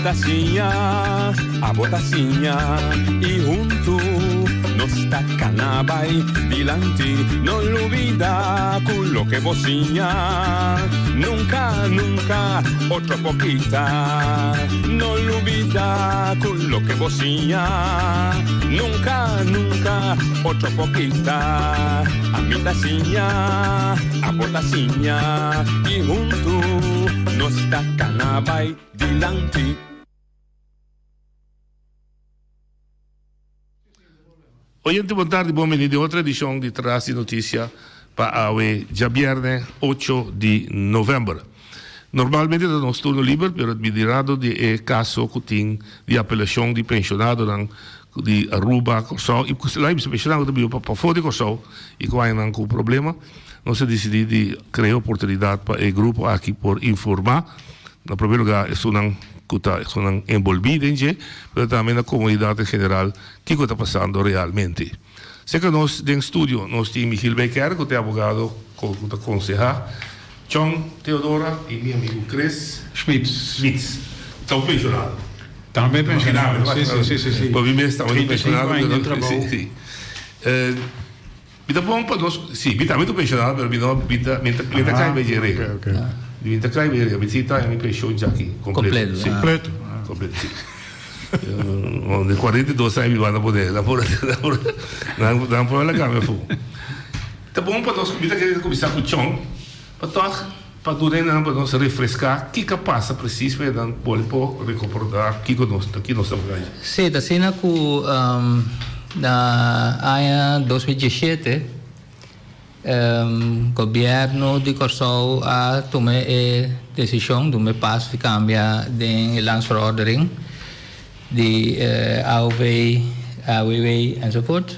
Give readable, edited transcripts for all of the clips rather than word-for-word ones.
ta siña, abo ta siña y hunto nos ta cana bay dilanti. No lubida cu loke bo siña nunca, nunca otro por kita. No lubida cu loke bo siña nunca, nunca otro por kita. Ami ta siña, abo ta siña y hunto nos ta cana bay dilanti. Oyente bon tardi bon bini den otro edicion di Tras di Noticia pa awe djabierne ocho di november. Normalmente ta nos turno liber pero mirando di e caso cu tin di apelacion di pensionadonan di Aruba, Corsou y laga bisa pensionado cu ta biba pa pafo di Corsou y cu haña nan cu problema nos a dicidi di crea oportunidad pa e grupo aki por informa na primer lugar esunnan cu ta esunnan enbolbi den dje pero tambe na comunidad en general Kiko ta pasando realmente? Serka nos den studio nos tin Michiel Bijkerk ku ta e abogado ku ta konsehá Chon Theodora i mi amigu Chris Schmitz. Schmitz. Ta un penshonado. Tambe penshonado, si, si, si, si, si. Pa mi mes tambe ta 35 penshonado, aña pero den trabou. si, si. Mi ta bon pa nos, si, mi tambe ta penshonado pero mi no, mi ta, mi ta, mi ta kai Ah, bij dje ok, regla. ok. Mi ta kai bij dje regla. Mi si ta haña mi penshon djaki kompleto. Kompleto, Si. ah. Kompleto, ah. Kompleto, si. Di 42 aña mi banda pone, nan por, nan por, nan, nan por laga mi afó. Ta bon pa nos, mi ta kere kuminsá ku Chon, pa tòg pa duna e nan pa nos refreská kiko a pasa presis pa e nan por por rekordá kiko nos, ta ki nos ta haña. Sí, ta asina ku na aña 2017 Gobièrnu di Kòrsou a tuma e desishon, tuma e paso di kambia den e landsverordening di AOV, AWW enzovoort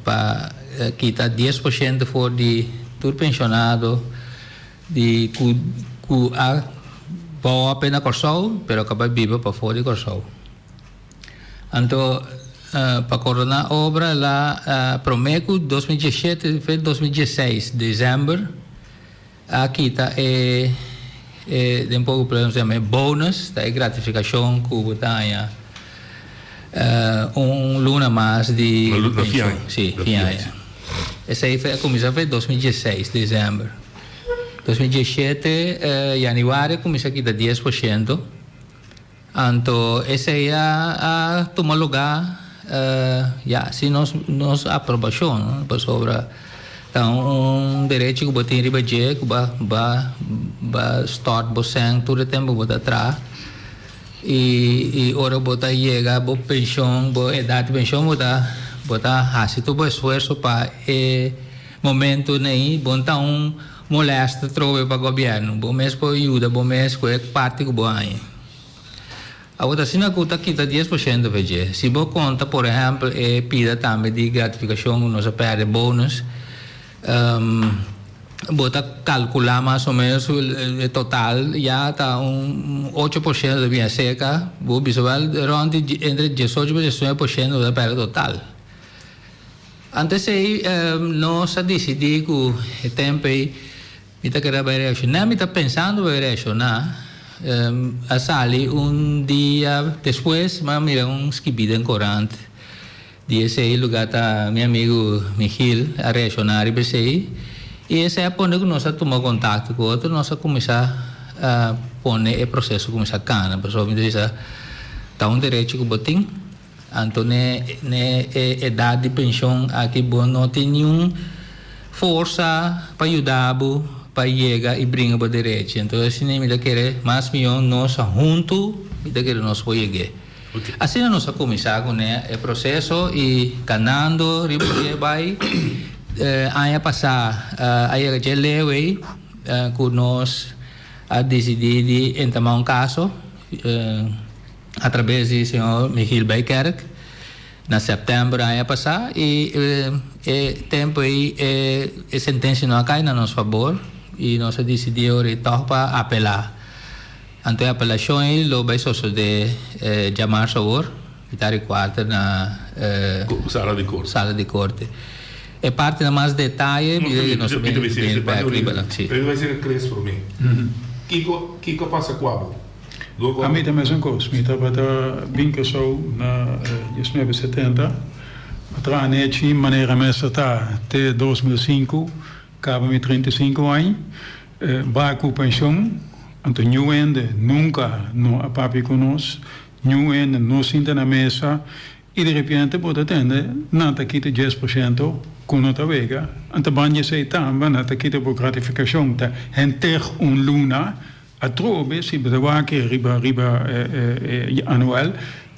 pa kita dies por shento for di tur penshonado di ku ku a bou op na Kòrsou pero ku a bai biba pafó di Kòrsou. Anto pa koroná obra la promé ku 2017 fe 2016 desèmber a kita e e den poko palabra nos ta yama e bonus ta e gratifikashon ku bo ta haña un luna mas di penshon si fin aña esei a kuminsá fe 2016 desèmber 2017 yanüari a kuminsá kita 10%. Anto esei a a tuma lugá ya sin nos nos aprobashon pasobra ta un derecho ku bo tin riba dje ku ba ba ba stòrt bo sèn tur e tempu bo ta traha i i ora bo ta yega bo penshon bo edat di penshon bo ta bo ta hasi tur bo esfuerso pa e momento nei bo no ta un Molèster trobe pa gobièrnu. Bo mes por yuda bo mes ku e parti ku bo haña. Awor ta asina ku ta kita 10% pa dje. Si bo konta por ehèmpel e pida tambe di gratifikashon ku nos a pèrdè, bonus, bo ta kalkulá mas o ménos e total ya ta un 8% ta bini aserka, bo bisa wèl rònt di entre 18 pa 19% bo ta pèrdè total. Antes ei nos a disidí ku e tempu ei mi ta kere bai reakshoná. Mi ta pensando bai reakshoná. A sali un dia despues mi a mira un skibí den korant di esei lugá ta mi amigu Michiel a reakshoná riba esei i esei a pone ku nos a tuma kontakto ku otro nos a kuminsá pone e proseso kuminsá kana pasobra mi ta bisa ta un derecho ku bo tin. Anto ne ne e edat di penshon aki bo no tin niun forsa pa yuda bo pa yega i bringa bo derechi. Anto asina mi ta kere mas mihó nos a huntu mi ta kere nos por yeg'é. Asina nos a kuminsá kuné e proseso i kanando riba dje bai aña pasá a yega dje leu ei ku nos a disidí di entamá un kaso. A traves di señor Michiel Bijkerk na sèptèmber aña pasá i e tempu ei e sentensia no a kai na nos fabor i nos a disidí ora ei tòg pa apelá. Anto e apelashon ei lo bai sosodé djamarsu awor, mitar di kuater na Sala di korte. Sala di korte. E partinan mas detaye mi ta nos ta bini bèk riba nan. Pero mi bai seka Chris promé. Kiko kiko a pasa ku abo? Ami ta mesun kos. Mi tabata bin Kòrsou na 1970. A traha nechi manera mester ta te 2005. Kaba mi 35 aña. Bai ku penshon. Anto niun hende nunka no a papia ku nos. Niun hende no sinta na mesa. I di repente bo ta tende nan ta kita 10% ku no ta wega. Anto ban di esei tambe nan ta kita bo gratifikashon ta henter un luna. Atrobe si bo ta wak riba riba e anual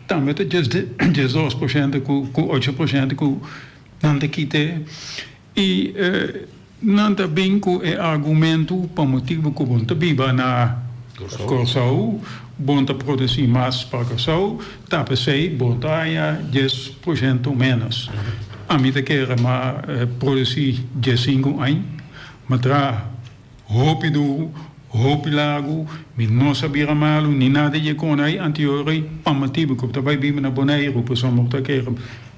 tambe ta 12% ku 8% ku nan ta kita. I nan ta bin ku e argumentu pa motibu ku bo ta biba na Kòrsou, bo ta produsí mas pa Kòrsou, ta p'esei bo ta haña 10% ménos. Ami ta kere m'a produsí 15 aña, m'a traha hopi duru, hopi largu, mi no sa bira malu ni nada di e kona ei anterior ei pa motibu ku bo ta bai biba na Boneiru pasobra bo ta kere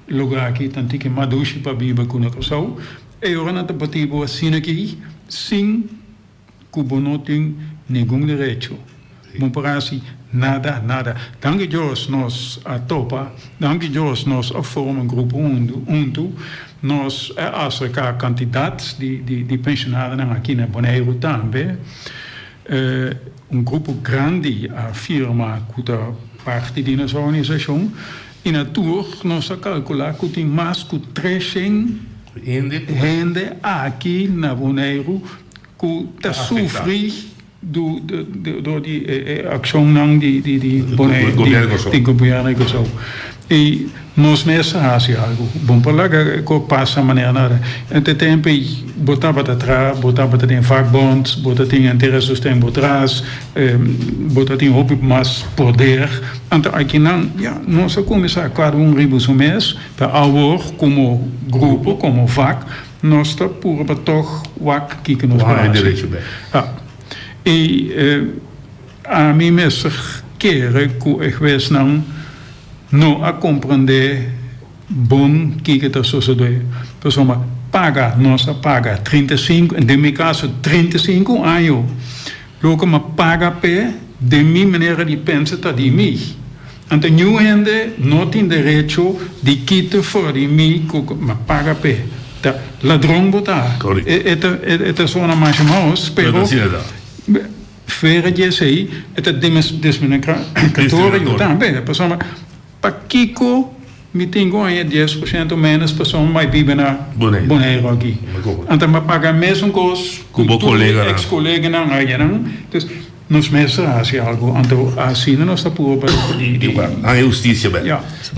Lugar aki ta antik e mas dushi pa biba ku na Kòrsou. E ora nan ta bati bo asina aki sin ku bo no tin ningun derecho. Bo por hasi nada, nada. Danki Dios nos a topa, danki Dios nos a forma un grupo huntu. Nos a aserká kantidat di penshonadonan aki na Boneiru tambe. Un grupo grandi a firma ku ta parti di nos organisashon. I na tur nos a kalkulá ku tin mas ku 300 hende aki na Boneiru ku ta sufri dor di e akshonnan di gobièrnu di Kòrsou. I nos mes a hasi algu. Bon por laga e kos pasa manera nada. Ente tempu ei bo tabata traha, bo tabata den vakbond, bo ta tin henter e sosten bo tras, bo ta tin hopi mas poder. Anto akinan, ya, nos a kuminsá kada un riba su mes, pero awor komo grupo, komo vak, nos ta purba tòg wak kiko nos por hasi. Ja. I ami mester kere ku e huesnan no a komprendé bon kiko ta sosodé. Pasobra paga nos a paga 35, den mi kaso 35 año, loke mi a paga p'e den mi manera di pensa ta di mi. Anto niun hende no tin derecho di kita for di mi ku mi a paga p'e. Ta ladron bo ta. E ta sona masha maos, pero Fuera di esei e ta discriminatorio tambe, pasobra pakiko mi tin ku haña 10% ménos pasobra mi biba na Boneiru aki? Anto mi a paga mesun kos ku tur mi eks koleganan ayanan. Dus nos mester hasi algu, anto asina nos ta purba di. Haña hustisia bèk.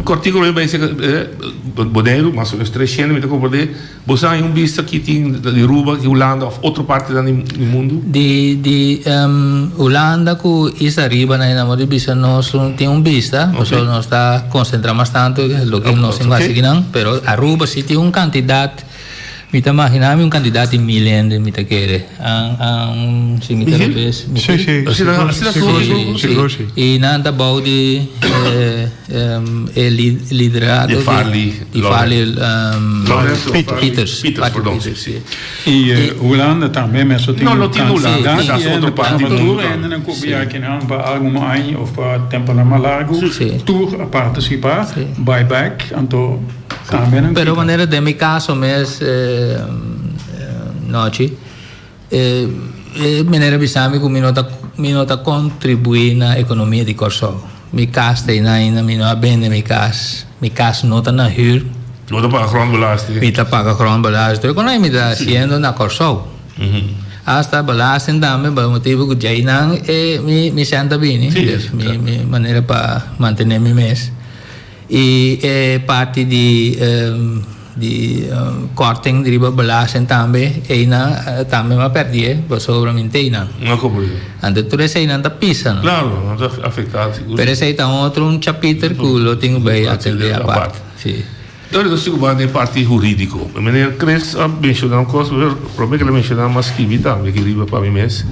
Kòrtiku lo mi bai seka Boneiru, mas o ménos 300 mi ta komprendé. Bo sa un bista ki tin di Aruba, di Hulanda of otro partinan di mundu? Di di Hulanda ku Isla Riba nan enamor di bisa nos tin un bista, pasobra nos ta konsentrá mas tantu loke nos tin ku hasi akinan, pero Aruba si tin un kantidat, mi ta maginá mi un kantidat di mil hende mi ta kere. An si mi ta robes. Si si, sigur si. I nan ta bou di. E liderato di Farley Pieters. Pieters. I Hulanda tambe mesun tin kantidat di hende pasobra tur hendenan ku bia akinan pa algun aña of pa temponan mas largu tur a partisipá bai bek anto tambe nan Pero manera den mi kaso mes Nochi E meneer a bisa mi ku mi no ta mi no ta kontribuí na ekonomia di Kòrsou. Mi kas ta einan ainda, mi no a bende mi kas, mi kas no ta na hür. Bo ta paga grondbelasting? Mi ta paga grondbelasting. Tur e mi ta hasiendo na Kòrsou. Asta belasting tambe pa motibu ku djeinan e mi mi sèn ta bini, dus mi mi manera pa mantené mi mes. I e parti di di korting riba belasting tambe einan tambe mi a perdié pasobra mi n'ta einan. No comprende. Anto tur eseinan ta pisa no. Claro, nan ta afecta sigur. Pero esei ta otro un chapiter ku lo tin ku bai atendé apart. Si. Ora nos tin ku bai na e parti huridico. Meneer Chris a menciona un cos, pero prome ke el a menciona mi a skibi tambe aki riba pa mi mes,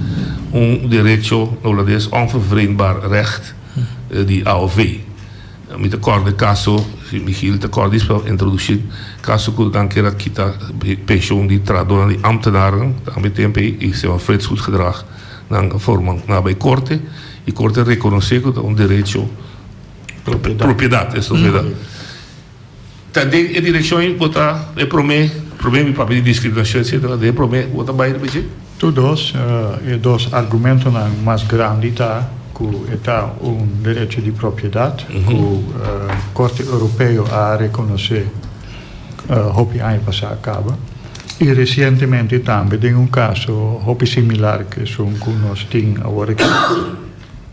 un derecho na Holandes onvervreemdbaar recht di AOV. Mi ta kòrda e kaso, si Michiel ta kòrda is pa introdusí, kaso ku nan kier a kita penshon di trahadónan di ámtenarnan, tambe tempu ei i señor Frits Goedgedrag nan a forma nan a bai korte i Korte a rekonosé ku ta un derecho propiedat, es propiedat. Ta den e direkshon ei bo ta e promé, promé mi papia di diskriminashon etcetera, den e promé bo ta bai riba dje? Tur dos, e dos argumentonan mas grandi ta ku e ta un derecho di propiedat ku Korte Europeo a rekonosé hopi aña pasá kaba i resientemente tambe den un kaso hopi similar ku esun ku nos tin awor aki.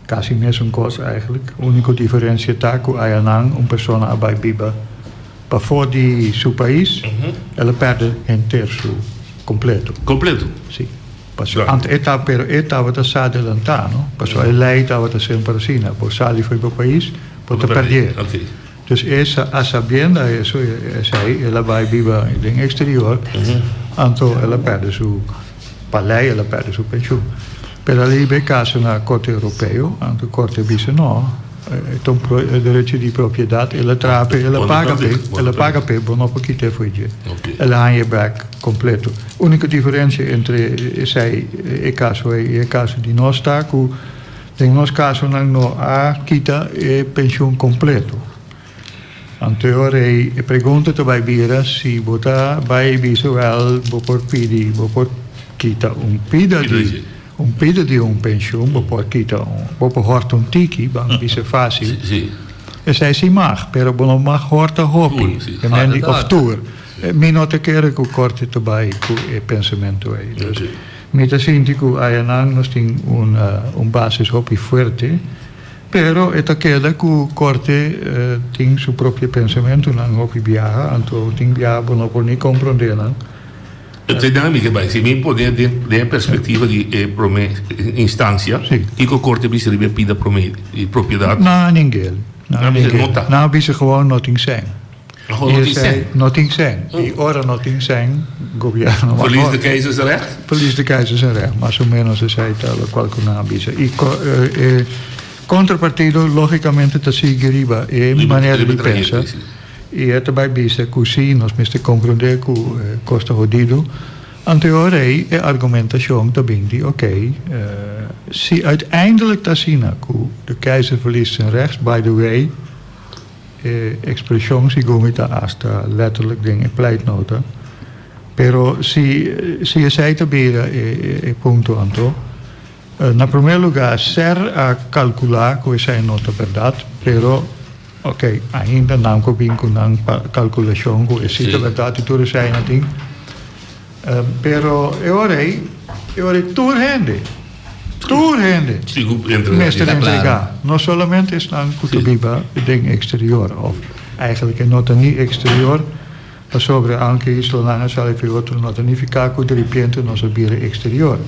Kasi mesun kos eigenlijk. Úniko diferensia ta ku ayanan un persona a bai biba pafó di su pais, el a pèrdè henter su kompleto. Kompleto? Si. Pasobra anto e ta, pero e tabata sa adelantá, no? Pasobra e lei tabata semper asina, bo sali for bo pais, bo ta pèrdè. Dus e a sabienda eso, esei, el a bai biba den exterior, anto el a pèrdè su pa lei el a pèrdè su penshun. Pero el a hiba e kaso na Korte Europeo, anto Korte a bisa no, e ta un derecho di propiedat, el a traha p'e, el a paga p'e, el a paga p'e, bo no por kit'e fo'i dje. El a haña e bèk kompleto. Úniko diferensia entre esei, e kaso ei i e kaso di nos ta ku Den nos kasonan no a kita e penshun kompleto. Anto e ora ei e pregunta ta bai bira si bo ta bai bisa wèl bo por pidi bo por kita un pida di un pida di un penshun bo por kita un bo por hòrta un tiki ban bisa fásil. Esei si mag pero bo no mag hòrta hopi e men di òf tur. Mi no ta kere ku korte ta bai ku e pensamentu ei. Dus mi ta sinti ku ayanan nos tin un un basis hopi fuerte, pero e ta keda ku korte tin su propio pensamentunan hopi biaha, anto tin biaha bo no por ni komprondé nan. Esei nan mi ke bai. Si mi pone den e perspektiva di e prome instansia, kiko korte bisa riba e pida prome di propiedat? Nan a ningel. Nan a bisa nan a bisa gewoon no tin sèn. No tin sèn. No tin sèn. I ora no tin sèn, gobièrnu mag. Verlies de keizer zijn recht? Verlies de keizer zijn recht. Mas o ménos esei ta lokual ku nan a bisa. I e kontrapartido lógikamente ta sigui riba e manera di pensa. I e ta bai bisa ku si nos mester komprondé ku kos ta hodidu. Anto e ora ei e argumentashon ta bin di oké, si uiteindelijk ta asina ku de keizer verliest zijn recht, by the way, E ekspreshon segun mi ta asta letterlik den e pleitnota. Pero si si esei ta bira e e punto anto, na promé lugá ser a kalkulá ku esei no ta bèrdat, pero oké, ainda nan por bin ku nan kalkulashon ku esei ta bèrdat i tur esei nan tin. Pero e ora ei, e ora ei tur hende, tur hende mester entregá, no solamente esnan ku ta biba den eksterior, òf eigentlik e no ta ni eksterior, pasobra aunke islanan a sali for otro no ta nifiká ku diripiente nos a bira eksterior.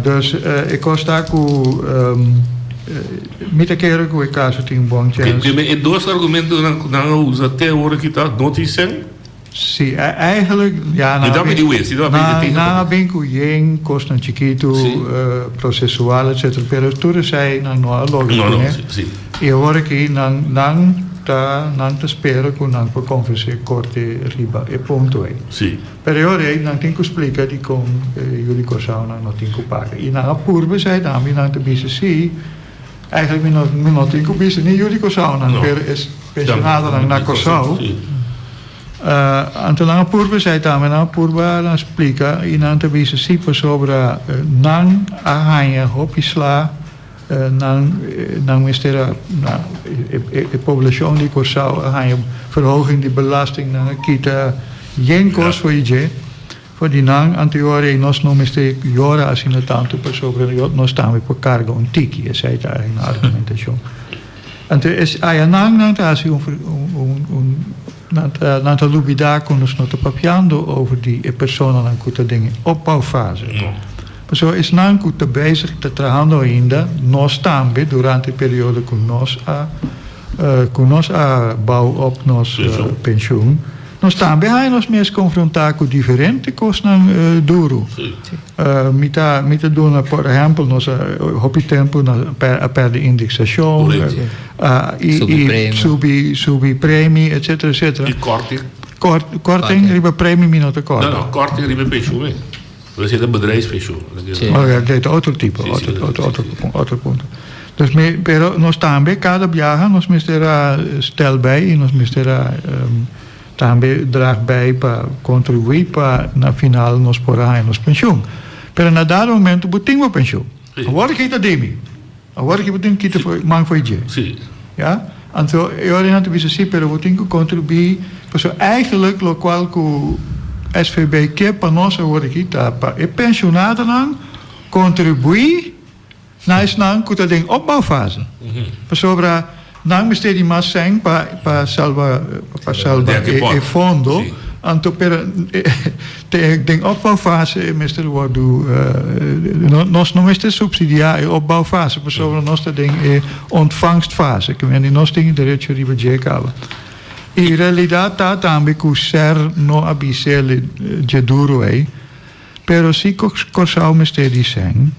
Dus e kos ta ku mi ta kere ku e kaso tin un bon chèns. E dos argumentonan ku nan a usa te awor aki ta no tin sèn. Sí, eigenlijk, ja, nan a bin, nan a bin ku yen kosnan chikitu, prosesual, etcetera, pero tur esei nan no a logra kuné. I awor aki nan, nan ta, nan ta spera ku nan por konvensé korte riba e punto ei. Pero e ora ei nan tin ku splika dikon e yu di Kòrsounan no tin ku paga. I nan a purba esei tambe, nan ta bisa sí, eigenlijk mi no, mi no tin ku bisa ni yu di Kòrsounan, pero e pensionadonan na Kòrsou. Anto nan a purba esei tambe, nan a purba nan splika i nan ta bisa si pasobra nan a haña hopi sla, nan nan mester a e poblashon di Kòrsou a haña verhoging di belasting, nan a kita yen kos for di dje, for di nan, anto e ora ei nos no mester yora asina tantu pasobra nos tambe por karga un tiki, esei ta nan argumentashon. Anto es ayanan nan ta hasi un un un nan ta nan ta lubida ku nos no ta papiando over di e personanan ku ta den e opbouwfase. Pasobra esnan ku ta bezig ta trahando ainda, nos tambe durante e periodo ku nos a ku nos a bou op nos penshun, nos tambe haña nos mes konfrontá ku diferente kosnan duru. Mi ta mi ta duna por ehempel nos a hopi tempu nos a perde indexacion y y subi subi premi etcetera etcetera. Y korting? Korting riba premi mi no ta korda. No no korting riba e pensioen. Pero esei ta bedrijfspensioen. Sí. Oké, ta otro tipo, Sí, sí, otro, sí, otro, sí, otro, sí. otro punto. Dus mi, pero nos tambe kada biaha nos mester a stel bij i nos mester a tambe draag bij pa kontribuí pa na final nos por a haña nos pensioen. Pero na dado momento bo tin bo pensioen. Sí. Awor ki ta di mi. Awor ki bo tin kita for man for dje. Sí. Ja? Anto e ora nan ta bisa sí, pero bo tin ku kontribuí pasobra eigenlijk lokual ku SVB ke pa nos awor aki ta pa e pensionadonan kontribuí na esnan ku ta den opbouwfase. Pasobra nan mester di mas sèn pa pa salba pa salba Den e pot. fondo. Sí. Anto pero te den opbouwfase e mester wordu nos no mester subsidiá e opbouwfase pasobra nos ta den e ontvangstfase ke men di nos tin e derecho riba dje kaba. I realidat ta tambe ku ser no a bis'el dje duru ei pero si Kòrsou mester di sèn.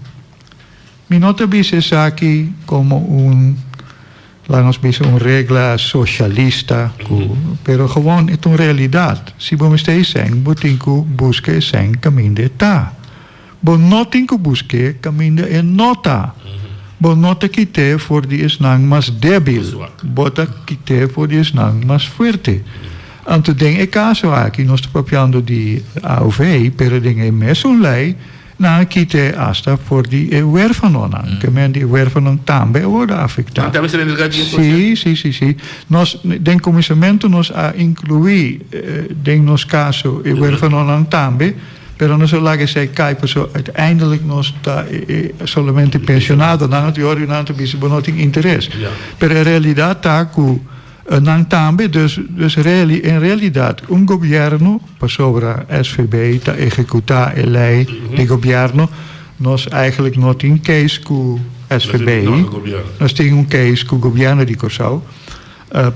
Mi no ta bisa esaki komo un, laga nos bisa un regla soshalista ku, pero gewoon e ta un realidat. Si bo mester e sèn, bo tin ku buska e sèn kaminda e ta. Bo no tin ku busk'é kaminda e no ta. Bo no ta kit'é for di esnan mas débil, bo ta kit'é for di esnan mas fuerte. Anto den e kaso aki nos ta papiando di AOV, pero den e mesun lei Nan a kit'é asta for di e huérfanonan, ke men di e huérfanonan tambe a wòrdu afektá. Nan tambe ser entregá 10%? Sí, sí, sí, sí. Nos, den kuminsamentu nos a inkluí den nos kaso e huérfanonan tambe, pero nos a laga esei kai pasobra uiteindelijk nos ta solamente pensionadonan, anto e ora nan ta bisa bo no tin interes. Pero e realidat ta ku Nan tambe, dus, dus reali, en realidat un gobièrnu, pasobra SVB ta ehekutá e lei di gobièrnu, nos eigenlijk no tin keis ku SVB, nos tin un keis ku gobièrnu di Kòrsou,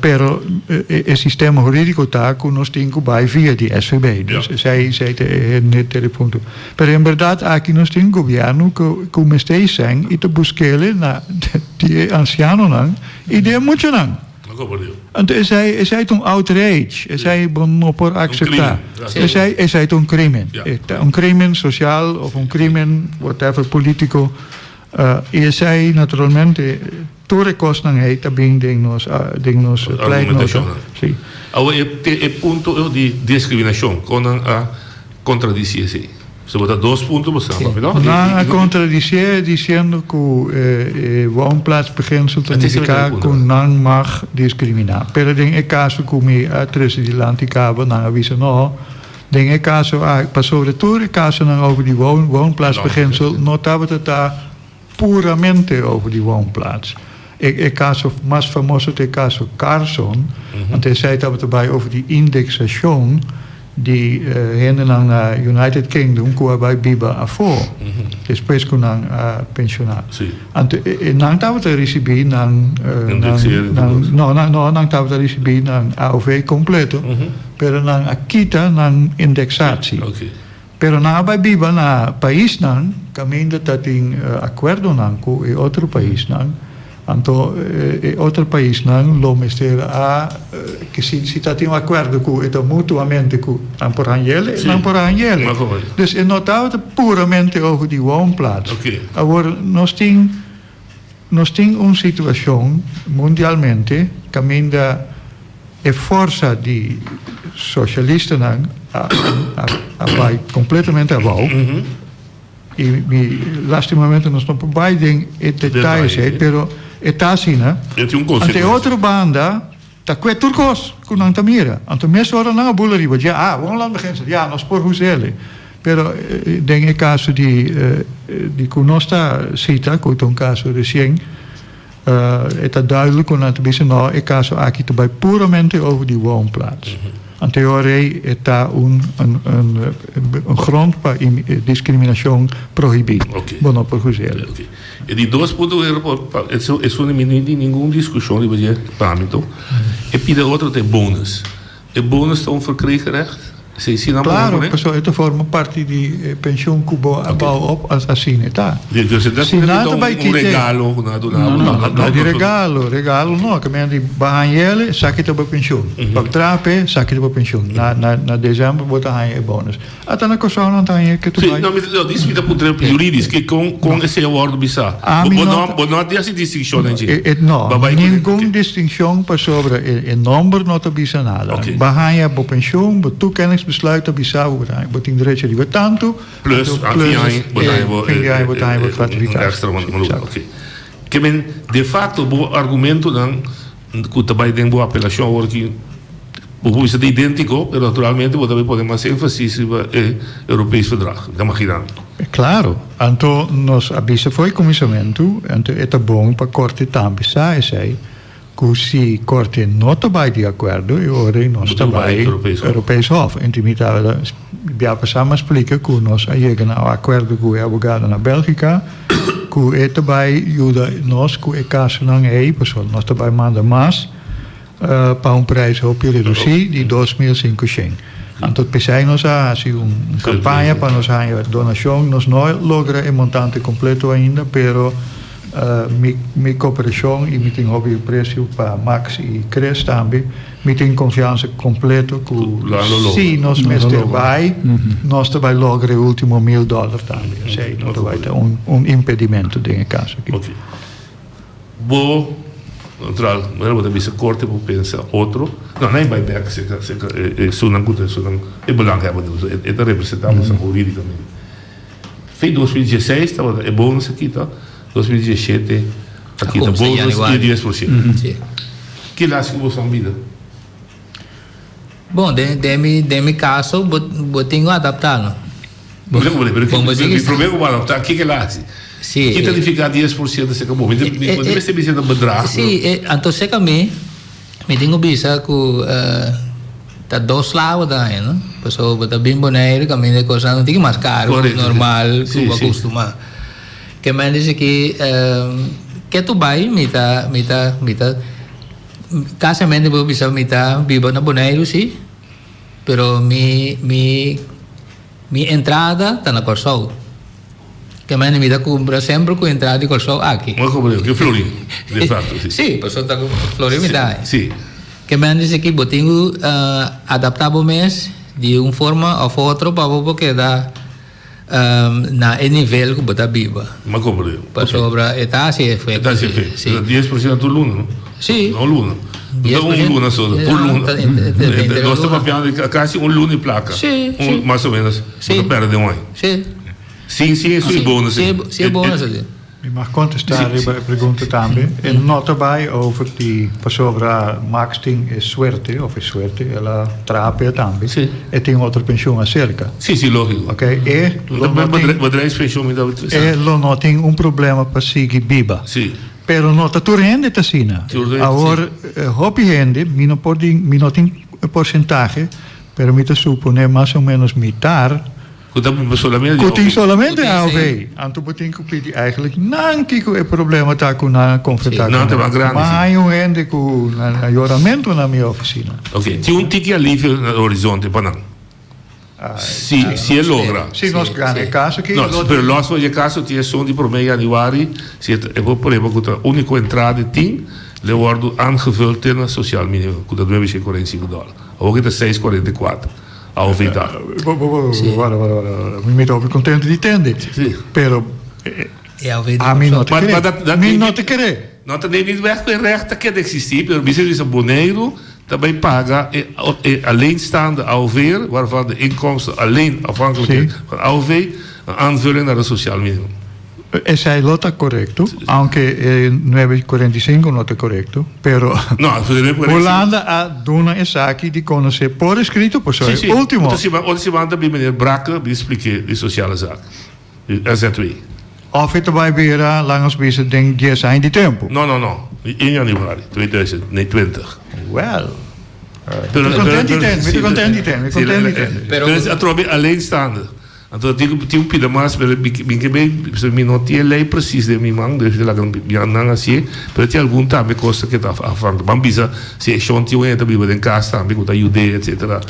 pero e sistema hurídiko ta ku nos tin ku bai via di SVB, dus esei esei ta e henter e punto. Pero en bèrdat aki nos tin un gobièrnu ku ku mester sèn i ta busk'el na di e ansianonan I den muchanan. Anto esei, esei ta un outrage. Esei bo no por akseptá. Esei, esei ta un krimen. E ta un krimen sosial òf un krimen whatever polítiko. I esei naturalmente tur e kosnan ei ta bin den nos, den nos pleitnota. Si. Awor e e punto di diskriminashon, kon nan a kontradisí esei? So bo ta dos punto bo sa papia no? Nan a contradicié diciendo cu e woonplaatsbeginsel ta nifica cu nan mag discrimina. Pero den e caso cu mi a trece dilanti caba nan a bisa no, den e caso aki, pasobra tur e casonan over di woonplaatsbeginsel no tabata ta puramente over di woonplaats. E caso mas famoso ta e caso Carson, want esei tabata bai over di indexacion di hendenan na United Kingdom cu a bai biba afo despues cu nan a pensiona. Anto nan tabata ricibi nan, no, no, nan tabata ricibi nan AOV completo, pero nan a kita nan indexatie. Pero nan a bai biba na paisnan kaminda ta tin akuerdonan ku e otro paisnan, anto e otro paisnan lo mester a ke si si ta tin un akuerdo ku e ta mutuamente ku nan por hañ'el, nan por a hañ'el. Dus e no tabata puramente over di woonplaats. Awor nos tin nos tin un situashon mundialmente kaminda E forsa di socialistanan a bai completamente abao y mi lastimamente nos no por bai den e detayes ey pero e ta asina. Ante e otro banda ta cue tur cos cu nan ta mira. Anto mesora nan a bula riba dje, ah, woonlandbeginsel, ya, nos por huzele. Pero den e caso di di cu nos ta cita, cu ta un caso recien, E ta duidelijk ku nan ta bisa no e kaso aki ta bai puramente over di woonplaats. Anto e ora ei e ta un un grond pa diskriminashon prohibí. Bo no por huz'el. Oké. E di dos punto ku quiero pa esun mi no tin ningun diskushon riba dje pa mi to. E pida otro ta e bonus. E bonus ta un verkregen recht? Si, si nan Claro, pone. pasobra e ta forma parti di e pensioen ku bo a bou op as asina e ta. Di, dus e ta Si nan ta un bai un kite. regalo ku nan a duna bo. No, no, no di regalo, regalo no. Ke men di bo a haña el, esaki ta bo pensioen. Bo traha p'e, esaki ta bo pensioen. Na na na desèmber bo ta haña e bonus. Ata na Kòrsou nan ta haña ke tu Sí, bai. no, mi ta, no, dis mi ta puntra juridisch, ke kon, kon esei a wòrdu bisá? A Bo, mi bo no no, ta. bo no a di hasi distinshon en dje? E, e, no, Ba bai ku ningun ke. distinshon pasobra e, e nòmber no ta bisa nada. Oké. Bo haña bo penshon, bo toekenningsbesluit ta bisa bo, bo ta haña, bo tin derecho riba tantu, Plus, anto a fin plus aña bo ta e haña bo, fin di e, aña bo ta haña e, bo e, un gratificatie. èkstra, Sí, un, un, eksakto. oké. Ke men, de facto bo argumentonan Ku ta bai den bo apelashon awor ki bo por bisa ta idéntiko, pero naturalmente bo ta bai pone mas énfasis riba e Europees Verdrag, mi ta maginá. Klaro. Anto nos a bisa for e kuminsamentu, anto e ta bon pa Korte tambe sa esei, ku si Korte no ta bai di akuerdo, e ora ei nos ta bai Europees Hof. Anto mi tabata bia pasá mi a splika ku nos a yega na un akuerdo ku e abogado na Bélgika, Ku e ta bai yuda nos ku e kasonan ei, pasobra nos ta bai manda mas pa un prijs hopi redusí di 2500. Anto p'esei nos a hasi un kampaña pa nos haña donashon. Nos no a logra e montante kompleto ainda, pero mi mi koperashon i mi tin hopi apresio pa Max i Chris tambe. Mi tin konfiansa kompleto ku si nos mester bai, nos ta bai logra e ultimo mil dòler tambe. Esei no ta bai ta un impedimento den e kaso aki. Ok. Bo, natural, manera bo ta bisa korte bo pensa otro. No, nan e bai bek serka serka esunnan ku ta esunnan e belanghebber e ta representá boso hurídikamente. Fin 2016 tabata e bonus a kita, 2017 a kita bonus di 10%. Ki las ku boso a bida? Bon, den den mi den mi kaso bo bo tin ku adaptá no. Bo mi promé ku bo adaptá kiko el a hasi? Si. Ki ta nifiká 10% aserka bo? Mi bo ta mester bisa na bedrag. Si, anto serka mi. Mi tin ku bisa ku ta dos slawo ta haña no, pasobra bo ta bin Boneiru kaminda e kosnan un tiki mas karu ku normal ku bo a kustumá. Ke men dici ki ke tu bai mi ta mi ta mi ta kasamente bo bisa mi ta biba na Boneiru si, pero mi mi mi entrada ta na Kòrsou. Ke manera mi ta kumpra semper ku entrada di Kòrsou aki. Bo a kumpra ku florin, de facto, si. Si, pasobra ta ku florin mi ta haña. Si. Ke manera di esaki bo tin ku adaptá bo mes di un forma òf otro pa bo por keda na e nivel ku bo ta biba. Mi a kumpra. Pasobra e ta hasi efekto. E ta hasi efekto. Si. 10% tur luna, no? Si. No luna. No ta un luna so, tur luna. Nos ta papiando di kasi un luna di plaka. Si, si. Mas o menos. Si. Bo ta pèrdè den un aña. Si. Sin sin esun e bonus Si, si e bonus así. Mi mag contesta riba e pregunta tambe. E no ta bay over di pasobra Max tin e suerte, of e suerte, el a traha p'e tambe. Si. E tin otro pensioen acerca. Si, si, logico. Ok, e lo no tin. Bedrijfspensioen mi ta E lo no tin un problema pa sigui biba. Si. Pero no ta tur hende ta asina. Tur hende, si. Awor, hopi hende, mi no por di, mi no tin e porcentahe, pero mi ta supone mas o menos mitar. Ku ta biba solamente di Ku tin AOV. solamente Ku tin, AOV. sí. Anto bo tin ku pidi eigenlijk nan kiko e problema ta ku nan a konfrontá Sí, nan ku ta nan. mas grandi, Ma sí. hay un hende ku nan a yoramentu na mi ofisina. Oké, tin un tiki alivio na horizonte pa nan. Si, si e logra. Si nos gana e kaso aki, No, lo pero tin. los for e kaso tin esun di promé januari, si e ta e por prueba ku ta úniko entrada e tin, lo wòrdu aangevuld te na sosial minimum, ku ta 945 dòler. Awor ki ta 644. AOV ta. Wara, wara, wara. Mi ta hopi contento di tende. Sí. Pero E AOV di ami no ta Maar, maar kere. dat, dat Mi neemt no niet- ta kere. No ta neemt niet weg ku e recht ta keda eksistí, pero bisa bisa Boneiru ta bai paga e, e alleenstaande AOV'er, waarvan de inkomsten alleen afhankelijk Sí. is van AOV, een aanvulling naar het sociaal minimum. Esei lo ta korekto, aunke e nuebe i kuarenta i sinku no ta korekto, pero No, Hulanda a duna esaki di konosé por eskrito, pasobra Sí, e sí. último. Otro siman, otro siman ta bin meneer Brakke bin spliké di sociale zaak, di SZW. Òf e ta bai bira, laga nos bisa, den dies aña di tempu. No, no, no. In januari 2020. Wèl, mi ta kontent di tende, mi ta kontent di tende, mi ta kontent di tende. Pero atrobe alleenstaande. Anto tin tin un pida mas pero mi mi ke bay pasobra mi no tin e ley precies den mi man dus laga nan hacié pero tin algun tambe cosa ke ta afan ban bisa si e shon tin un hende ta biba den cas tambe ku ta yud'é etcetera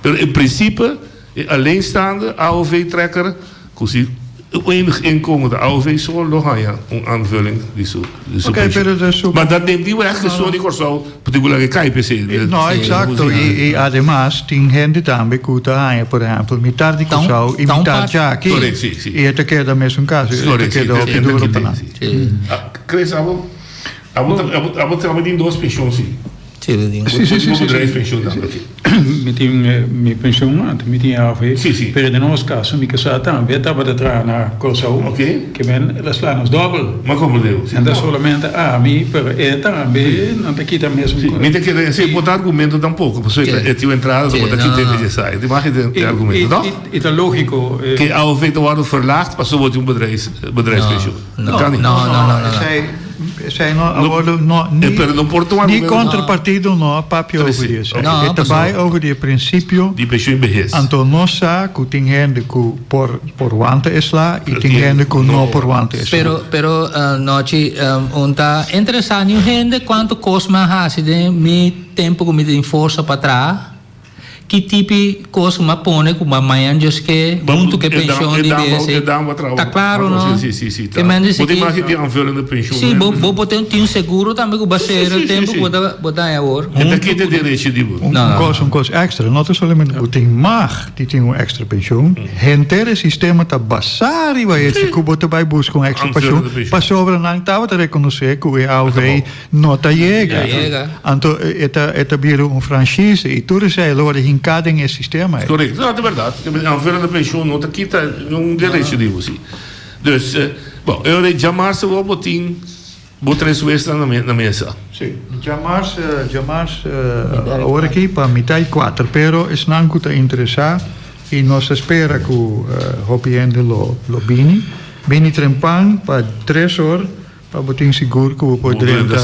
pero en principe e alleenstaande AOV trekker ku si enig inkomen ta AOV so lo haña un aanvulling di su di su Ok, pensioen pero de su maar dat neemt niet weg esun di Kòrsou partikular ke kai p'esei No, exacto. I, i ademas tin hende tambe ku ta haña, por ehempel, mitar di Ta un- Kòrsou i ta un mitar part- djaki. Correct, si, si. I e ta keda mesun kaso, e ta Correct, si, keda hopi e ta duro keda, pa nan. si. Si. Ah, Chris, abo, abo ta, abo, abo tambe tin dos pensioen, si. Si, lo tin. Si, si, si, Bo si, si. bedrijfspensioen tambe, si. Mi tin mi pensioen, anto mi tin AOV. Si, si. Pero den nos kaso mi kasá tambe tabata traha na Kòrsou. Ok. Ke men el a sla nos dòbel. Ma komprendé bo, si. No ta solamente ami, pero e tambe, nan ta kita mesun. Si, mi ta kere esei bo ta argumento tampoko, pasobra e tin un entrada, bo ta kita e esei. Di mas e argumento, no? I ta lógiko. Ke AOV ta wòrdu verlaagd pasobra bo tin un bedrijfs, bedrijfspensioen. No, Dat kan niet. no, no, no, no. Esei, esei no a wordo, no, ni, Pero no por tuma ni argumento. kontra partido no a papia over di esei. No, E ta pasobra- bai over di e prinsipio. Di pensioen behes. Anto nos sa ku tin hende ku por por wanta e sla i tin hende ku no por wanta e sla. Pero, pero, Nochi, un ta interesá niun hende kuantu kos mi a hasi den mi tempu ku mi tin forsa pa traha. Ki tipi kos ku m'a pone ku m'a mañan Dios ke huntu ku e penshon di bes Ta klaro no? Ke men di si Si bo bo por tin un seguro tambe ku bo a sera tempu ku bo ta bo ta haña awor huntu ku Un kos un kos èkstra no ta solamente bo tin mag di tin un èkstra penshon henter e sistema ta basá riba esei ku bo ta bai buska un èkstra penshon pasobra nan tabata rekonosé ku e AOV No ta yega. Anto e ta e ta bira un franchise i tur esei lo wòrdu hinká den e sistema ei. Korekto, no, ta bèrdat. Aanvullende pensioen no ta kita un derecho di bo, si. Dus, bon, e ora ei djamars awor bo tin bo tres wesnan na na mesa. Si, djamars, djamars awor aki pa mitá i kuater, pero esnan ku ta interesá i nos ta spera ku hopi hende lo lo bini, bini trempan pa tres or. Pa bo tin sigur ku bo por drenta,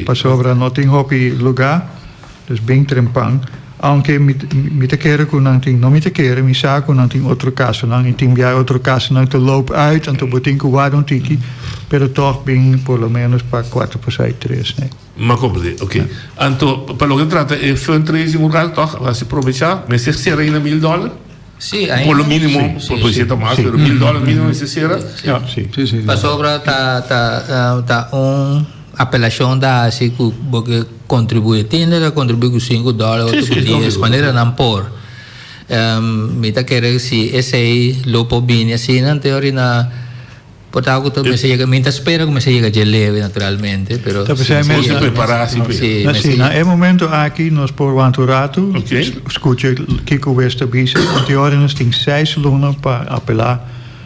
pasobra no tin hopi lugá, dus bin trempan. Aunke mi mi ta kere ku nan tin, no mi ta kere, mi sa ku nan tin otro kasonan i tin bia otro kasonan ta loop uit, anto bo tin ku warda un tiki, pero tòg bin por lo ménos pa kuater pasá i tres, ne. M'a komprendé, oké. Anto pa loke trata e fundraising un rato tòg, a hasi probechá, mester sera ainda mil dòler? Sí, ainda. Por lo mínimo, Sí, por por sí. ta mas, pero $1000 mínimo mester sera. Ja, sí, sí, sí. Pasobra ta ta ta un apelashon ta hasi ku bo ke kontribuí. Tin hende ta kontribuí ku sinku dòler, otro ku dies, manera nan por. Mi ta kere si esei lo por bini asina, anto orina. Por ta ku ta mester yega, mi ta spera ku mester yega dje leve naturalmente, pero Ta p'esei si mes mester Bo si prepará si Si, Na mester si, na e momento aki nos por wanta un ratu, Ok. skucha kiko wes ta bisa, want e ora nos tin seis luna pa apelá.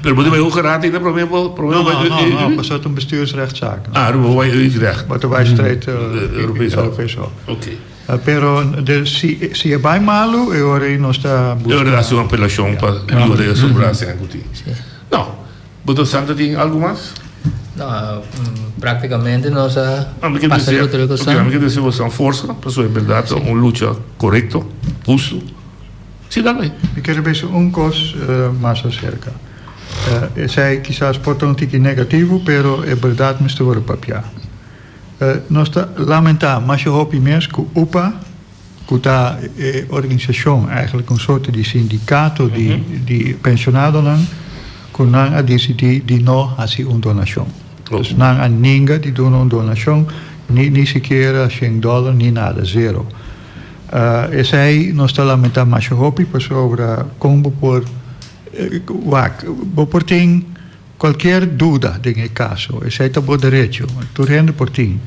Pero bo ta bai hoge raad ainda promé bo promé No, bo bai no, no, no, pasobra ta un bestuursrechtszaak. Ah, bo bai Utrecht. Bo ta bai straight Europees Hof. Europees Hof. Ok. Pero de si si e bai malu e ora ei nos ta E ora buska. hasi un apelashon pa yuda e sobrá sèn ku tin. No. Bo Santa tin algu mas? No, prácticamente nos a pasa riba tur e cosnan. Ok, ami ke desea boso forsa, pasobra en berdad ta un lucha korekto, hustu. Si, dal bai. Mi kere bisa un kos mas aserka. Esei kisas por ta un tiki negativo, pero e berdad mester wòrdu papiá. Nos ta lamentá masha hopi mes ku upa, ku ta e organisashon, eigenlijk un sorte di sindikato di di penshonadonan, ku nan a disidí di no hasi un donashon. Dus nan a ninga di duna un donashon, ni ni sikiera shen dòler ni nada, zero. Esei nos ta lamentá masha hopi pasobra kon bo por wak, bo por tin Cualkier duda den e caso, esey ta bo derecho, tur hende por tin.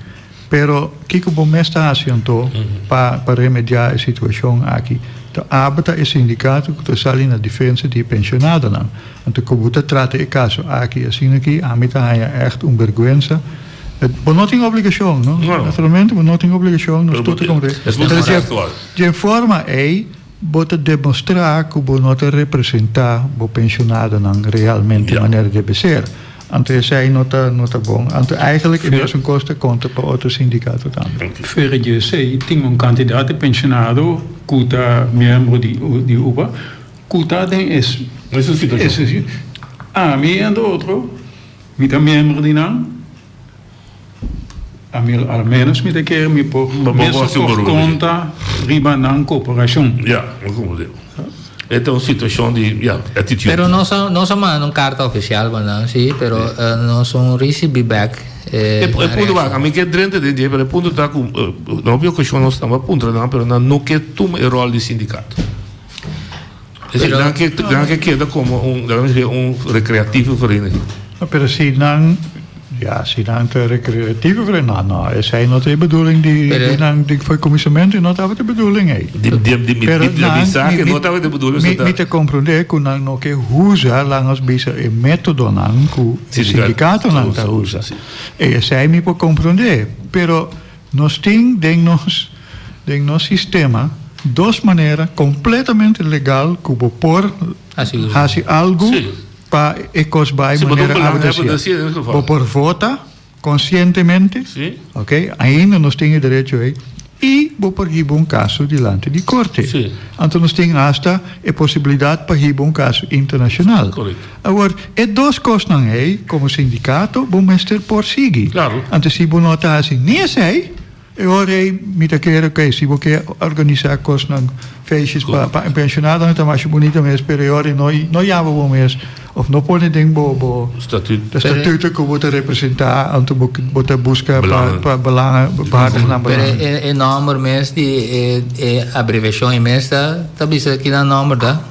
Pero kico bo mes ta haci anto pa pa remedia e situacion aki? Ta abo ta e sindicato cu ta sali na defensa di e pensionadonan. Anto cu bo ta trata e caso aki asina aki, ami ta haña echt un berguensa. Bo no tin obligacion, no? Naturalmente bo no tin obligacion, nos tur ta comprende. Pero dje forma ey. Bo ta demostrá ku bo no ta representá bo penshonadonan realmente manera debe ser. Anto esei no ta no ta bon. Anto eigenlijk e mesun kos ta konta pa otro sindikato tambe. Fuera di esei tin un kantidat di penshonado ku ta miembro di di uba. Ku ta den e situashon. Ami entre otro mi ta miembro di nan. Ami al menos mi ta kere mi por mester por konta riba nan koperashon. Ya, mi komprende. E ta un situashon di, ya, attitude. Pero nos a nos a manda un karta ofisial pa nan, si, pero nos un risibi bek e E punto wak, ami ke drenta den dje, pero e punto ta ku na hopi okashon nos tamba puntra nan, pero nan no ke tuma e ròl di sindikato. Es decir, nan ke nan ke keda komo un, laga mi bisa, un recreatieve vereniging. No, pero si nan, ja, si nan ta recreatieve vereniging, no, no, esei no ta e bedoeling di, di nan, di fideicomisamento no tabata e bedoeling ei. Di, di, di, mi, mi ta bisa ke no tabata e bedoeling, Mi, mi ta comprende ku nan no ke usa, laga nos bisa, e metodonan ku e sindikatonan ta usa. E esei mi por comprende, pero Nos tin den nos den nos sistema dos manera completamente legal cu bo por haci algo pa e cos bay manera abo ta hacia. Bo por vota conscientemente, ok, ainda nos tin e derecho ey, y bo por hiba un caso dilanti di corte. Anto nos tin hasta e posibilidad pa hiba un caso internacional. Awor, e dos kosnan ei, komo sindikato, bo mester por sigui. Anto si bo no ta hasi ni esei, e ora ei mi ta kere, oké, si bo ke organisá kosnan, feestjes pa pa pensionadonan ta masha bunita mes, pero e ora ei no no yama bo mes òf no pone den bo bo statuto ku bo ta representá, anto bo bo ta buska pa pa belangen, behartig nan belangen. Pero e nòmber mes di e e abreviashon ei mes ta ta bisa kinan nòmber ta?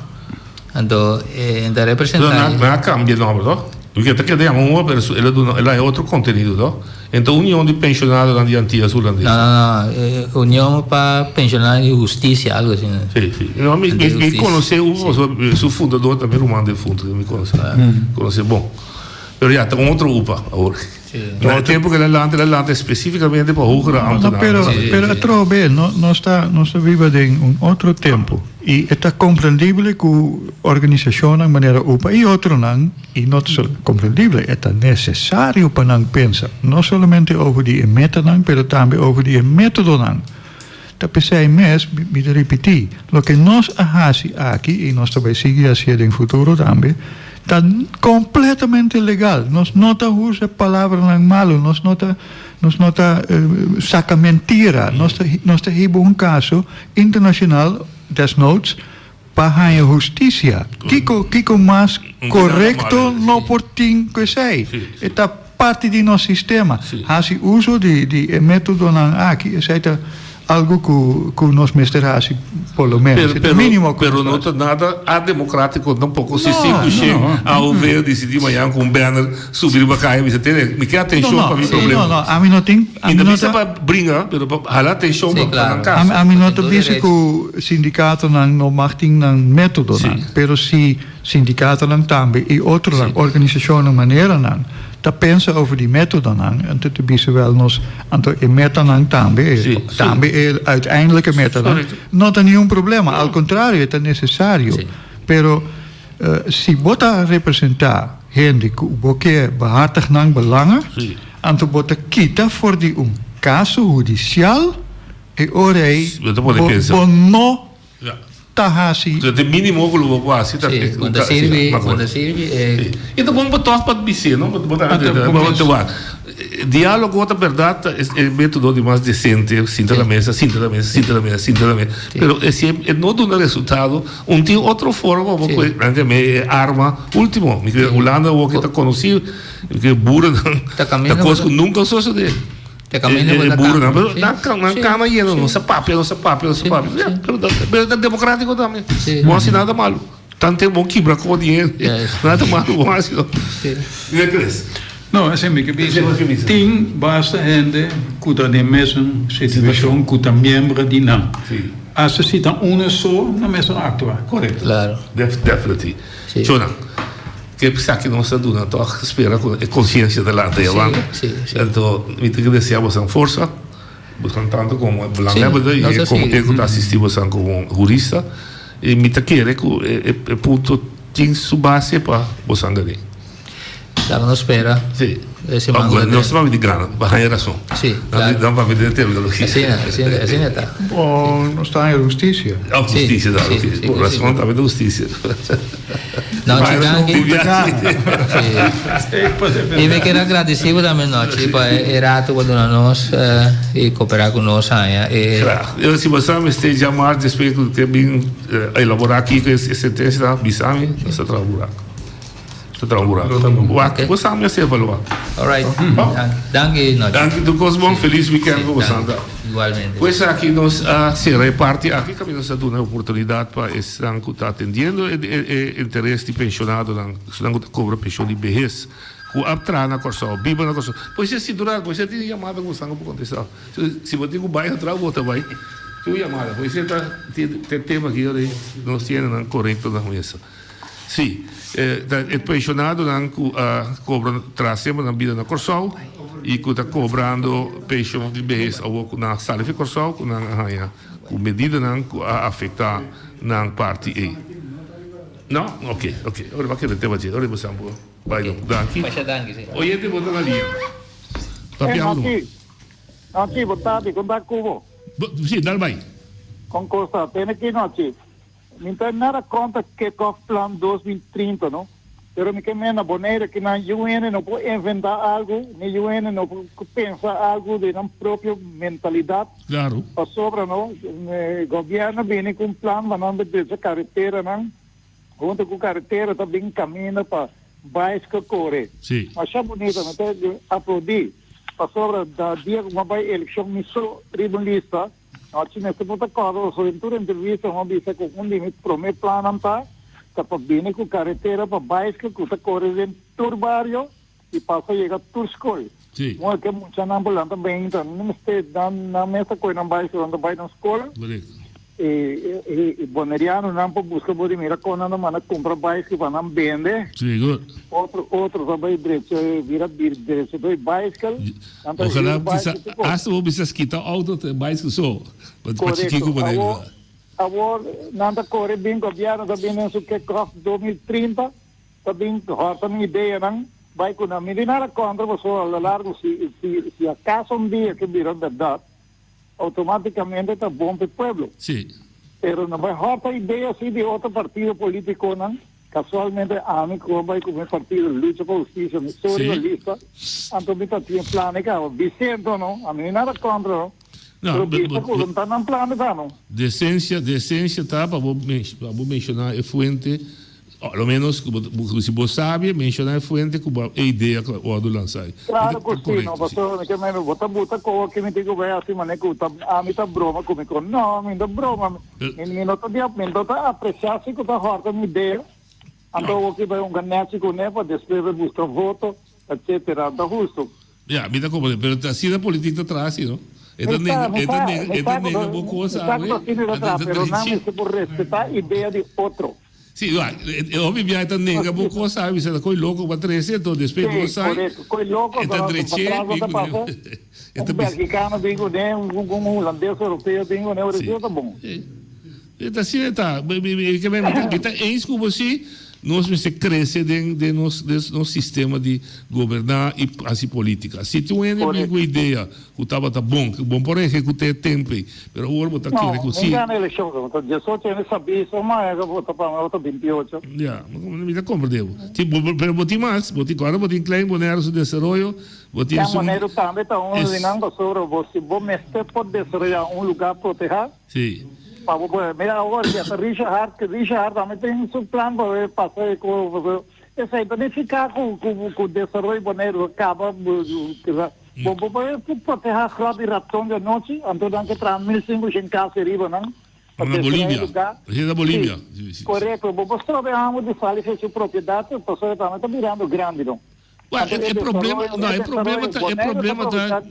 Anto e ta representa. Pero nan a cambia e nomber toch? Porque ta keda yama un pero el a duna el a haña otro contenido toch? Enta Union di Pensionadonan di Antillas Hulandes. No no no Union pa Pensionadonan di Husticia algo asina. Si si no mi mi conoce un pasobra su fundador ta mi ruman defunto mi conoce conoce bon pero ya ta un otro upa awor. Na e tempo ku el a lanta, el a lanta espesífikamente pa hogere ámtenaren. Pero, pero atrobe, no, nos ta, nos ta biba den un otro tempo. I e ta komprendible ku organisashonnan manera upa i otronan, i no ta solo komprendible, e ta nesesario pa nan pensa, no solamente over di e metanan, pero tambe over di e métodonan. Ta p'esei mes, mi ta ripití, loke nos a hasi aki i nos ta bai sigui hasié den futuro tambe, ta kompletamente legal. Nos no ta usa palabranan malu, nos no ta nos no ta saka mentira. Nos ta nos ta hiba un kaso internashonal, desnoods, pa haña hustisia. Kiko kiko mas korekto no por tin ku esei? E ta parti di nos sistema. Hasi uso di di e metodonan aki, esei ta algu ku ku nos mester hasi por lo menos. E ta minimo ku nos Pero no ta nada ademocratico tampoco si sinku shen AOV dicidi mañan cu un banner subi riba caya bisa tene mi ke atencion pa mi problema. No, no, ami no tin. Mi ta bisa pa bringa, pero pa hala atencion pa nan caso. Ami no ta bisa cu sindicatonan no mag tin nan metodonan, pero si sindicatonan tambe y otronan, organisacionnan manera nan, ta pensa over di metodonan, anto ta bisa wel nos, anto e metanan tambe, tambe e uiteindelijke metanan, no ta niun problema, al contrario e ta necesario. Pero si bo ta representa hende cu bo ke behartig nan belangen, anto bo ta kita for di un caso hudicial, e ora ei bo no ta hasi. Ta e minimo ku lo bo por hasi ta Sí, bo ta sirbi, bo ta sirbi e. I ta bon pa tòg pa bis'é, no? Bo ta bo ta Diálogo ta bèrdat ta e método di mas desente, sinta na mesa, sinta na mesa, sinta na mesa, sinta na mesa. Pero si e no duna resultado, un tin otro forma bo ku e arma último. Mi kere Hulanda awor ke ta konosí, mi kere burennan ta kos ku nunka a sosodé. Te caminda bo ta cana. Pero nan nan cana yendo, no sa papia, no sa papia, no sa papia. Ya, pero pero ta democratico tambe. Bo haci nada malo. Tante bo kibra co di hende. Nada malo bo haci no. Mira Chris. No, esei mi ke bisa. Tin basta hende ku ta den mesun situacion ku ta miembro di nan. Hasta si ta uno so, nan mester actua. Correcto. Definitely. Chona. Ke esaki nos ta duna tòg spera ku e konsiensia ta lanta i awanta. Anto mi ta desea bosan forsa, bosan tantu komo belanghèbbende i komo e ku ta asistí bosan komo hurista. I mi ta kere ku e punto tin su base pa bosan gane. Laga nos spera. E siman ku ta Nos ta papia di grano, pa haña rason. Sí, klaro. Nan papia den terminologia. Asina, asina, asina ta. O nos ta haña hustisia. Oh, hustisia ta, hustisia. Bo rason tambe ta hustisia. Nochi danki. I mi kier a gradisí bo tambe Nochi pa e rato ku bo duna nos i koperá ku nos haña e. Graag. Yo si bo sa mester djamar despues ku te bin elaborá kiko e sentensia ta, bisa mi, nos ta traha buraku. Ta traha un buraku. Wak, bo sa mi a ser evaluá. Alright. Danki Nochi. Danki tur kos bon. Felis weekend ku bo santa. Igualmente. Pues aki nos a sera e parti aki kaminda nos a duna e oportunidat pa esnan ku ta atendiendo e interes di penshonadonan, esnan ku ta kobra penshon di behes, ku a traha na Kòrsou, biba na Kòrsou. Pues e si durar, pues e tin yamada ku bo san ku por kontestá. Si bo tin ku bai atrás bo ta bai. Tin un yamada. Pues e ta e tema aki ora nos tiene nan korekto na mesa. Sí, ta e penshonadonan ku a kobra tras semper nan bida na Kòrsou i ku ta kobrando penshon di behes awor ku nan a sali fi Kòrsou ku nan a haña ku medidanan ku a afektá nan parti ei. No? Oke, oke. Ora bo a keda tema dje. Ora bo san bo bai no. Danki. Masha danki, sí. Oyente bo ta na liña. Papia bo no. Nochi, bo tardi. Kon ta ku bo? Sí, dal bai. Kon kos ta? Tene ki nochi. Mi ta nada kontra Kick-off Plan 2030 no, pero mi ke men na Bonaire ki nan yu hende no por inventa algu, ni yu hende no por pensa algu di nan propio mentalidat. Claro. Pasobra no, gobierno bini ku un plan pa nan drecha kareteranan, hunto ku karetera ta bin kaminda pa baiskel kore. Si. Masha bunita, mi ta aplaudi, pasobra da dia ku mi a bai elekshon mi so riba un lista. Nochi mester por ta kòrda pasobra den tur entrevista mi a bisa ku un di mi promé plannan ta ta pa bini ku karetera pa baiskel ku ta kore den tur bario i pasa yega tur skol. Sí. Moe ke muchanan por lanta beinta no mester nan nan mes ta kohe nan baiskel nan ta bai nan skol. Korekto. I i bonerianonan por buska por di mira kon nan ta manda kumpra baiskel pa nan bende. Sigur. Otro otro ta bai drecha bira drecha doi baiskel. Nan ta Ojalá huur kisa baiskel tur kos. hasta bo bisa kita auto te baiskel so. Pa pa chikí Korekto. ku Boneiru Awor ta. awor nan ta kore bin gobièrnu ta bin den su kick-off 2030 ta bin hòrta mi ideanan bai ku nan. Mi di nada kontra pasobra a lo largo si si si akaso un dia ke bira bèrdat Automaticamente ta bon p'e pueblo. Sí. Pero no bai hòrta idea si di otro partido politiconan, casualmente ami cu a bai cu mi partido Lucha pa Husticia, mi so riba lista, anto mi ta tin plan e caba. Bisento no, ami ni nada contra no, No, pero bisa cu lo ta nan plan e ta no. Decencia, decencia ta pa bo pa bo menciona e fuente A lo menos ku bo si bo sabi menshoná e fuente ku bo e idea ku a wòrdu lansá. Klaro ku si, no pasobra mi ke meme bo ta buta koho ki mi tin ku bai hasi manera ku ta ami ta broma ku mi kon. No, mi no ta broma, mi mi no ta di mi no ta apresiá si ku ta hòrta mi idea, anto awor ki bai hunga nèchi kuné pa despues bai buska voto, etcetera. Ta hustu. Ya, mi ta comprende, pero ta asina politik ta traha si, no? E ta Mi sa, nenga, mi e ta sa, nenga, mi e ta sa ku nenga ta, bo mi kos sa ku awe, ta asina ta anto traha, e ta pero nan drechi. mester por respetá idea di otro. Si, wa, e e hopi bia e ta nenga bo kos awe, bisa ta koi loko bo a trese, anto despues Sí, bo sai, korekto. Koi loko, e ta pa drechi, patras bo bin ta kuné, pasa, e un ta bisa. belgikano bin kuné, un un hulandes europeo bin kuné, ora Sí. esei ta bon. E ta asina e ta. Mi mi ta eens ku bo si nos mester krese den den nos den nos sistema di goberná i hasi polítika. Si tin un hende bin ku idea ku tabata bon, ku bon por ehekut'é e tempu ei, pero awor bo ta kere ku No, si. mi gana elekshon, bo ta diesocho hende sabí, so maña ku bo ta pa mi bo ta bintiocho. Ya, mi ta komprendé bo. Si bo pero bo tin mas, bo tin kòrda bo tin Klein Bonaire su desaroyo, bo tin Klein esun Bonaire tambe ta un di nan pasobra bo si bo mester por desaroyá un lugá protehá, Sí. Pa bo por mira awor si ata Richard que Richard tambe tin su plan pa e pasa e ko esei ta nifica ku ku ku desaroyo Boneiru a kaba bo bo por proteha grot di raton di anochi anto nan ke traha 1500 kas ariba nan pa Na desaroya Bolivia. lugar Esei ta Bolivia. Sí, Sí, sí. korekto bo por strobe amo di sali fe su propiedat pasobra tambe ta birando grandi don. Well, e e problema, no, e problema ta, e problema ta,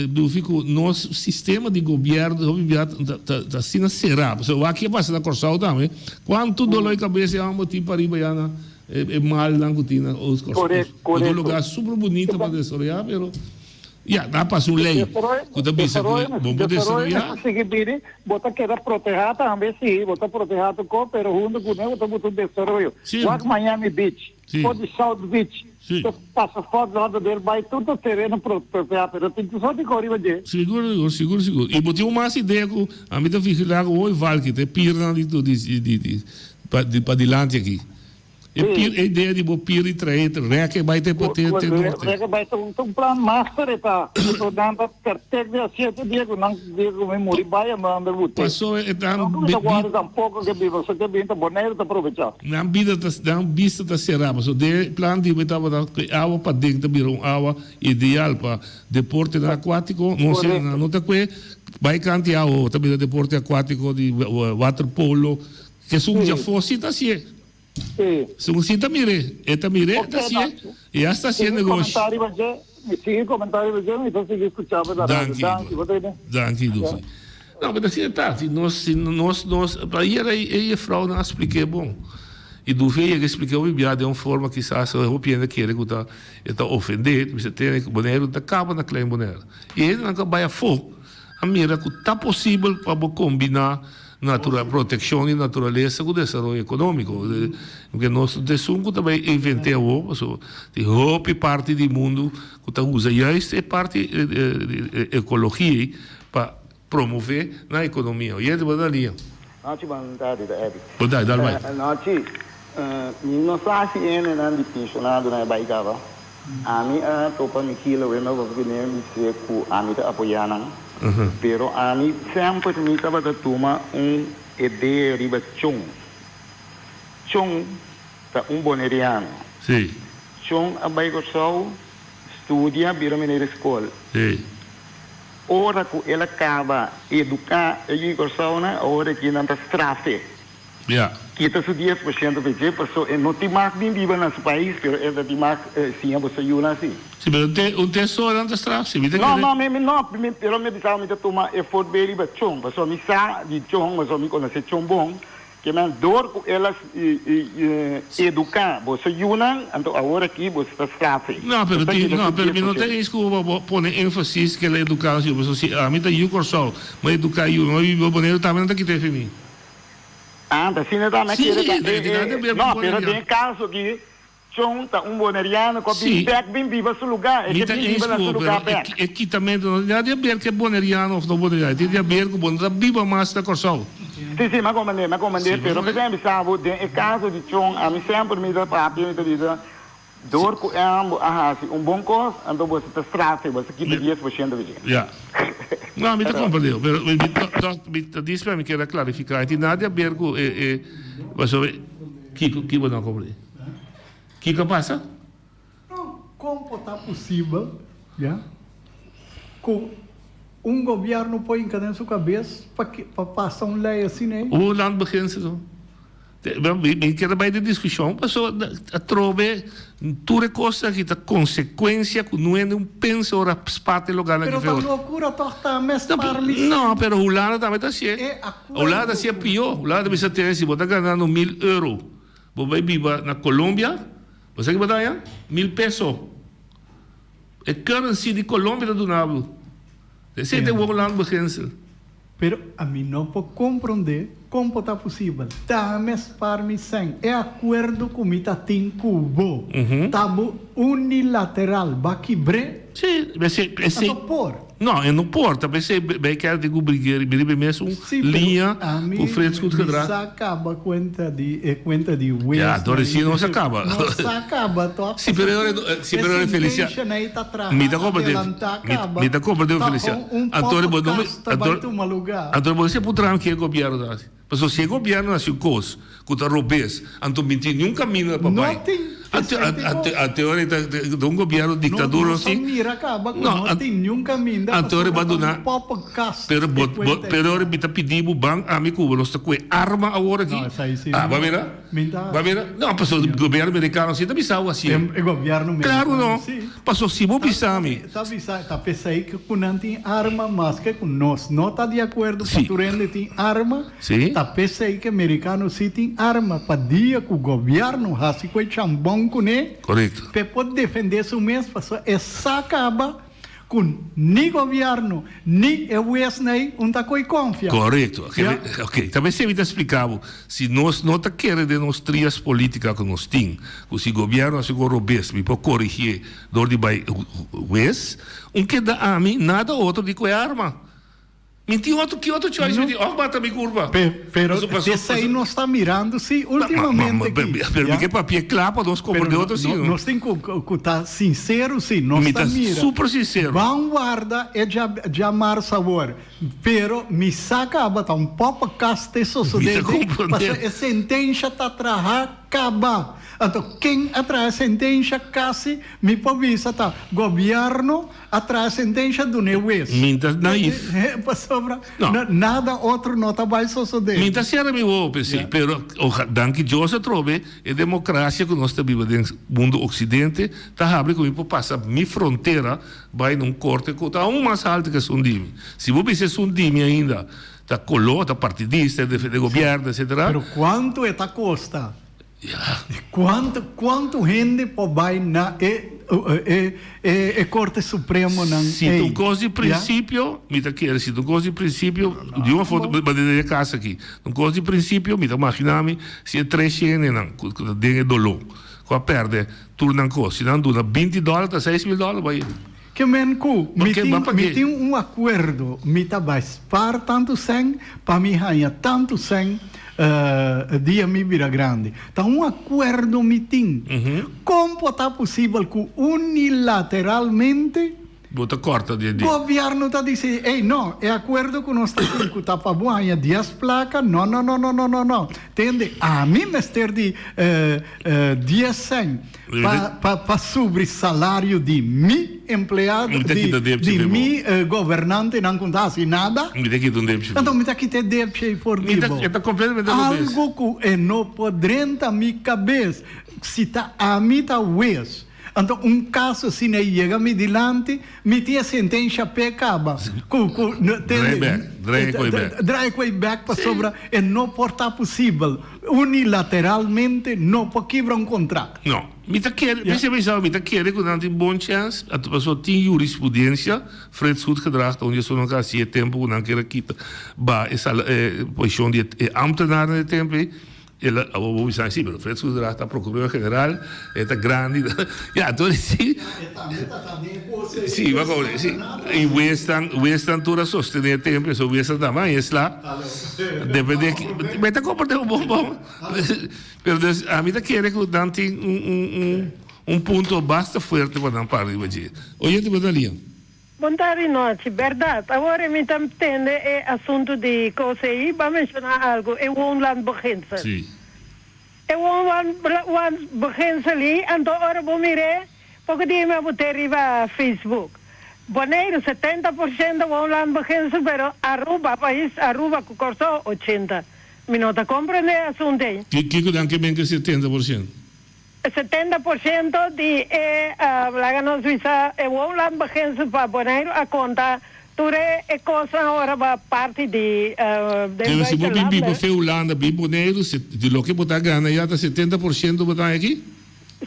Dufi, ku nos sistema di gobièrnu hopi bia ta ta ta asina será. Pasobra wak ke pasa na Kòrsou tambe, kuantu doló di kabes e hòmber tin pariba ya na e e malnan ku tin na Oost Kòrsou. Ku ta un lugá super bunita pa desaroyá, pero ya, nan a pasa un lei ku ta bisa ku bo por desaroyá. Bo ta keda protehá tambe, sí, bo ta protehá tur kos, pero huntu kuné bo ta buta un desaroyo. Wak Miami Beach. For di South Beach te pasa Fort Lauderdale bai tur ta tereno propiá pero tin tur sorti kos riba dje. Sigur sigur sigur sigur y bo tin un mas idea cu ami ta vigila cu hoy valki ta e pirnan di di di padilanti aki. E pir e idea di bo pir di trae rek e bai te te te norte. Rek e bai ta un plan master e ta. Pasobra nan ta pertek di hacié te dia cu nan dia cu mi muri bai a nan ta bute. Pasobra e ta No cu mi ta worry tampoco ke biba so ke bin ta Boneiru ta probecha. Nan bida ta nan bista ta sera pasobra den e plan di bo e tabata cu e awa paden ta bira un awa ideal pa deportenan acuatico no si nan no ta cue bai canti awa ta bira deporte acuatico di waterpolo Esun djafó si ta hacié. Sí. Esun si ta mir'é. E ta mir'é, e ta hacié. E hasta hacié Sigui negoshi. comenta riba dje, mi sigui comenta riba dje, mi ta sigui scucha bo na radio. Danki, Danki, bo ta bini. Danki, Dufi. No, pero asina ta. Si nos, si nos, nos, ayer e jefrounan a spliké bon. I Dufi a yega spliké hopi bia den un forma kisas hopi hende kere ku ta e ta ofendé. Bisa tene ku Boneiru ta kaba na Klein Bonaire. I hendenan ku a bai afó a mira ku ta posibel pa bo kombiná Natural, protekshon di naturalesa ku desaroyo ekonómiko. Porque nos no ta esun ku ta bai invent'é awor, pasobra tin hopi parti di mundu ku ta usa juist e parti ekologia ei pa promové nan ekonomia. Oyente, bo ta na liña. Nochi bon tardi ta Eddy. Bon tardi, dal bai. Nochi, mi no sa si hendenan di pensionadonan e bai kaba. Ami a topa mi kilo wenda bo bini bis'é ku ami ta apoyá nan, pero ami semper mi tabata tuma un idea riba Chon. Chon ta un boneriano. Sí. Chon a bai Kòrsou studia bira meneer di skol. Sí. Ora ku el a kaba eduká e yu di Kòrsounan, awor aki nan ta straf'é. Ja. Kita su dies por shento pe dje paso e no tin mag bin biba na su pais pero e ta tin mag siña boso yunan si. Si pero un te un te so nan ta straf si mi ta No kere. no mi mi no mi pero mi bisa mi ta tuma e voorbeeld riba chon paso mi sa di chon paso mi conoce chon bon ke men door cu el a educa boso yunan anto awor aki boso ta straf e. No pero Bo ta tin kita no su pero dies mi por no ta shento. eens cu bo bo pone enfasis ke el a educa nos yu paso si ami ta yu Corsou mi a educa yu mi a biba Boneiru tambe nan ta kita e fi mi. Ah, ta asina ta, mi Sí, kere ta sí, e, tin nada e, ver ku no, pero boneriano. den e kaso aki, Chon ta un boneriano ku a bin Sí, bèk bin biba su lugá, e mi ke ta bin eens biba na ku su bo, lugá pero e, bèk. e kitamentu no tin nada di aber ku e boneriano òf no boneriano, e tin di aber ku bo no ta biba mas na Kòrsou. Sí, sí, mi a komprendé, mi a komprendé, Sí, pero pasobra. p'esei mi bisa bo, den e kaso di Chon, ami semper mi ta papia, mi ta bisa, Dor ku ambo a hasi un bon kos, anto boso ta strafe, boso kita dies por shento di dje. Ya. No, mi ta komprendé, pero mi ta mi ta dis mi kier a klarifiká, e tin nada di aber ku e e pasobra kiko kiko bo no a komprendé? Kiko a pasa? No, kon por ta posibel, ya, ku un gobièrnu por hinka den su kabes pa pa pasa un lei asina ei? Un landbeginsel. Mi kier a bai den diskushon pasobra atrobe tur e kosnan aki ta konsekuensia ku no hende un pensa ora spat e logarnan aki Pero ta feor. lokura tòg ta mes parmi No, pero Hulanda tambe ta hasié. E akuerdo Hulanda ta hasié ku. pió. Hulanda ta bisa tene si bo ta ganando mil euro bo bai biba na Colombia bo sa ki bo ta haña? Mil peso. E currency di Colombia ta duna bo. Esei ta e woonlandbeginsel. Pero ami no por comprende con por ta posibel. Ta mes par mi sen. E acuerdo cu mi ta tin cu bo ta bo unilateral. Ba kibr'é? Sí, esei, esei. Anto por? No, e no por. Ta p'esei bay kere tin cu brig'é riba riba e mesun Sí, pero liña ami cu Frits mi Goedgedrag. sa caba cuenta di e cuenta di Ya, wes dor na si nos a caba. Nos sa caba toch? Sí, pero e sí, pero e Felicia. E sentencia na ei ta traha Mi ta comprende, adelanta mi, caba. mi ta comprende Ta Felicia. un Anto bo no podcast ta bai tuma lugar. Anto bo si puntra ke e gobierno ta hasi. Pasobra si e gobierno hasi un kos ku ta robes, anto mi tin niun kaminda pa No bai. tin. Anto Esei tin anto kos. anto ora ta ta un gobierno No diktadura nos a asi. mira kaba ku No, no tin niun kaminda anto ora pasobra bo ta un duna poppenkast pero e bo bo kuenta pero ora ei. mi ta pidi bo ban ami ku bo nos ta kue arma awor aki. No, esei si Ah, mi bo a mira? mi ta Bo a mira? No, pasobra Ya. gobierno merikano si ta bisa bo asi. E e gobierno Klaru merikano no. si. Pasobra si bo Ta bisa mi. ta bisa ta p'esei ku nan tin arma maske ku nos no ta di akuerdo pa Si. tur hende tin arma. Si. Ta p'esei ku e merikano si tin arma pa dia ku gobièrnu hasi ku e chambon kuné Korekto. p'e por defendé su mes pasobra e sa kaba. Ku ni gobièrnu ni e huesnan ei un ta koi konfia. Korekto. Ok, ta mester mi ta splika bo, si nos no ta kere den nos trias politica ku nos tin, ku si gobièrnu hasi un robes mi por korigié dor di bai hues, un keda ami nada otro di ku e arma. Mi tin otro, ki otro choice mi tin? Of mata mi curpa. Pero esey nos ta mirando si ultimamente aki. Pero mi ke papia cla pa nos comprende otro si. Nos tin cu ta sincero si. Nos ta mira. Mi ta super sincero. Ban warda e djamars awor. Pero mi sa caba ta un poppenkast te sosode. Mi ta comprende. Pasobra e sentencia ta traha caba. Anto ken a traha e sentencia casi mi por bisa ta gobierno. A traha sentensha duna e wes. Mi ta naif. Pasobra nada otro no ta bai sosodé. Mi ta sera mi wowo p'esei, pero danki Dios atrobe e demokrasia ku nos ta biba den mundu oksidente ta habri ku mi por pasa mi frontera bai na un korte ku ta aun mas haltu ku esun di mi. Si bo bisa esun di mi ainda ta koló, ta partidista, e defende gobièrnu, etsetera. Pero kuantu e ta kosta? Kuantu kuantu hende por bai na e e Korte Supremonan ei? Si ta un kos di prinsipio, mi ta kere, si ta un kos di prinsipio, di un afó ta den e kas aki, un kos di prinsipio mi ta magina mi si e tres hendenan ku ta den e doló, ku a pèrdè tur nan kos, si nan duna binti dòler ta 6000 dòler bai. Ke men ku mi tin mi tin un akuerdo, mi ta bai spar tantu sèn pa mi haña tantu sèn dia mi bira grandi. Ta un akuerdo mi tin. Kon por ta posibel ku unilateralmente Bo ta kòrta di e dia. Gobièrnu ta disi, ey no, e akuerdo ku nos ta tin ku ta pa bo haña dies plaka, no no no no no no no. Tende, ami mester di dies sèn. Pa pa subri salario di mi empleado, di di mi gobernantenan ku no ta hasi nada. Mi ta kita un depshi. Anto mi ta kita e depshi ei for di bo. E ta completamente robes. Algo ku e no por drenta mi kabes, si ta ami ta wes. Anto un kaso asina e yega mi dilanti, mi tin e sentensha p'e kaba. Ku ku Draai bek, draai e koe bek. Draai e koe bek pasobra e no por ta posibel. Unilateralmente no por kibra un kontrakt. No. Mi ta kere, mi siempre bisa, mi ta kere ku nan tin bon chèns, anto pasobra tin jurisprudensia, Frits Goedgedrag ta un di esunnan ku a hasi e tempu ku nan kier a kita ba e sala e posishon di e ambtenarnan e tempu ei, El a, awor bo bisa, sí, pero Frits Goedgedrag ta procurador general, e ta grandi, ya, anto sí, sí, bo a komprende, sí, i wesnan, wesnan tur a sostené e tempu, so wesnan ta mas esla, depende ki, mi ta komprende bo bon bon, pero dus ami ta kere ku nan tin un, un, un, un punto basta fuerte pa nan para riba dje. Oyente bo ta lia. Bon tardi nochi. Berdad, awor e mi ta tende e asuntu di cos ei, bo a menciona algo, e woonlandbeginsel. Sí. E woonlandbeginsel ei, anto ora bo mir'é, poco dia mi a bot'é riba Facebook. Boneiru 70% woonlandbeginsel, pero Aruba, pais Aruba cu Corsou 80. Mi no ta comprende e asuntu ei. Kico dan ke men ke 70%? 70% di e, laga nos bisa, e woonlandbeginsel pa Boneiru a konta tur e kosnan ora ba parti di den Pero si bo bin biba buitenlanden. fe Hulanda bin Boneiru, di loke bo ta gana ya ta 70% bo ta haña aki?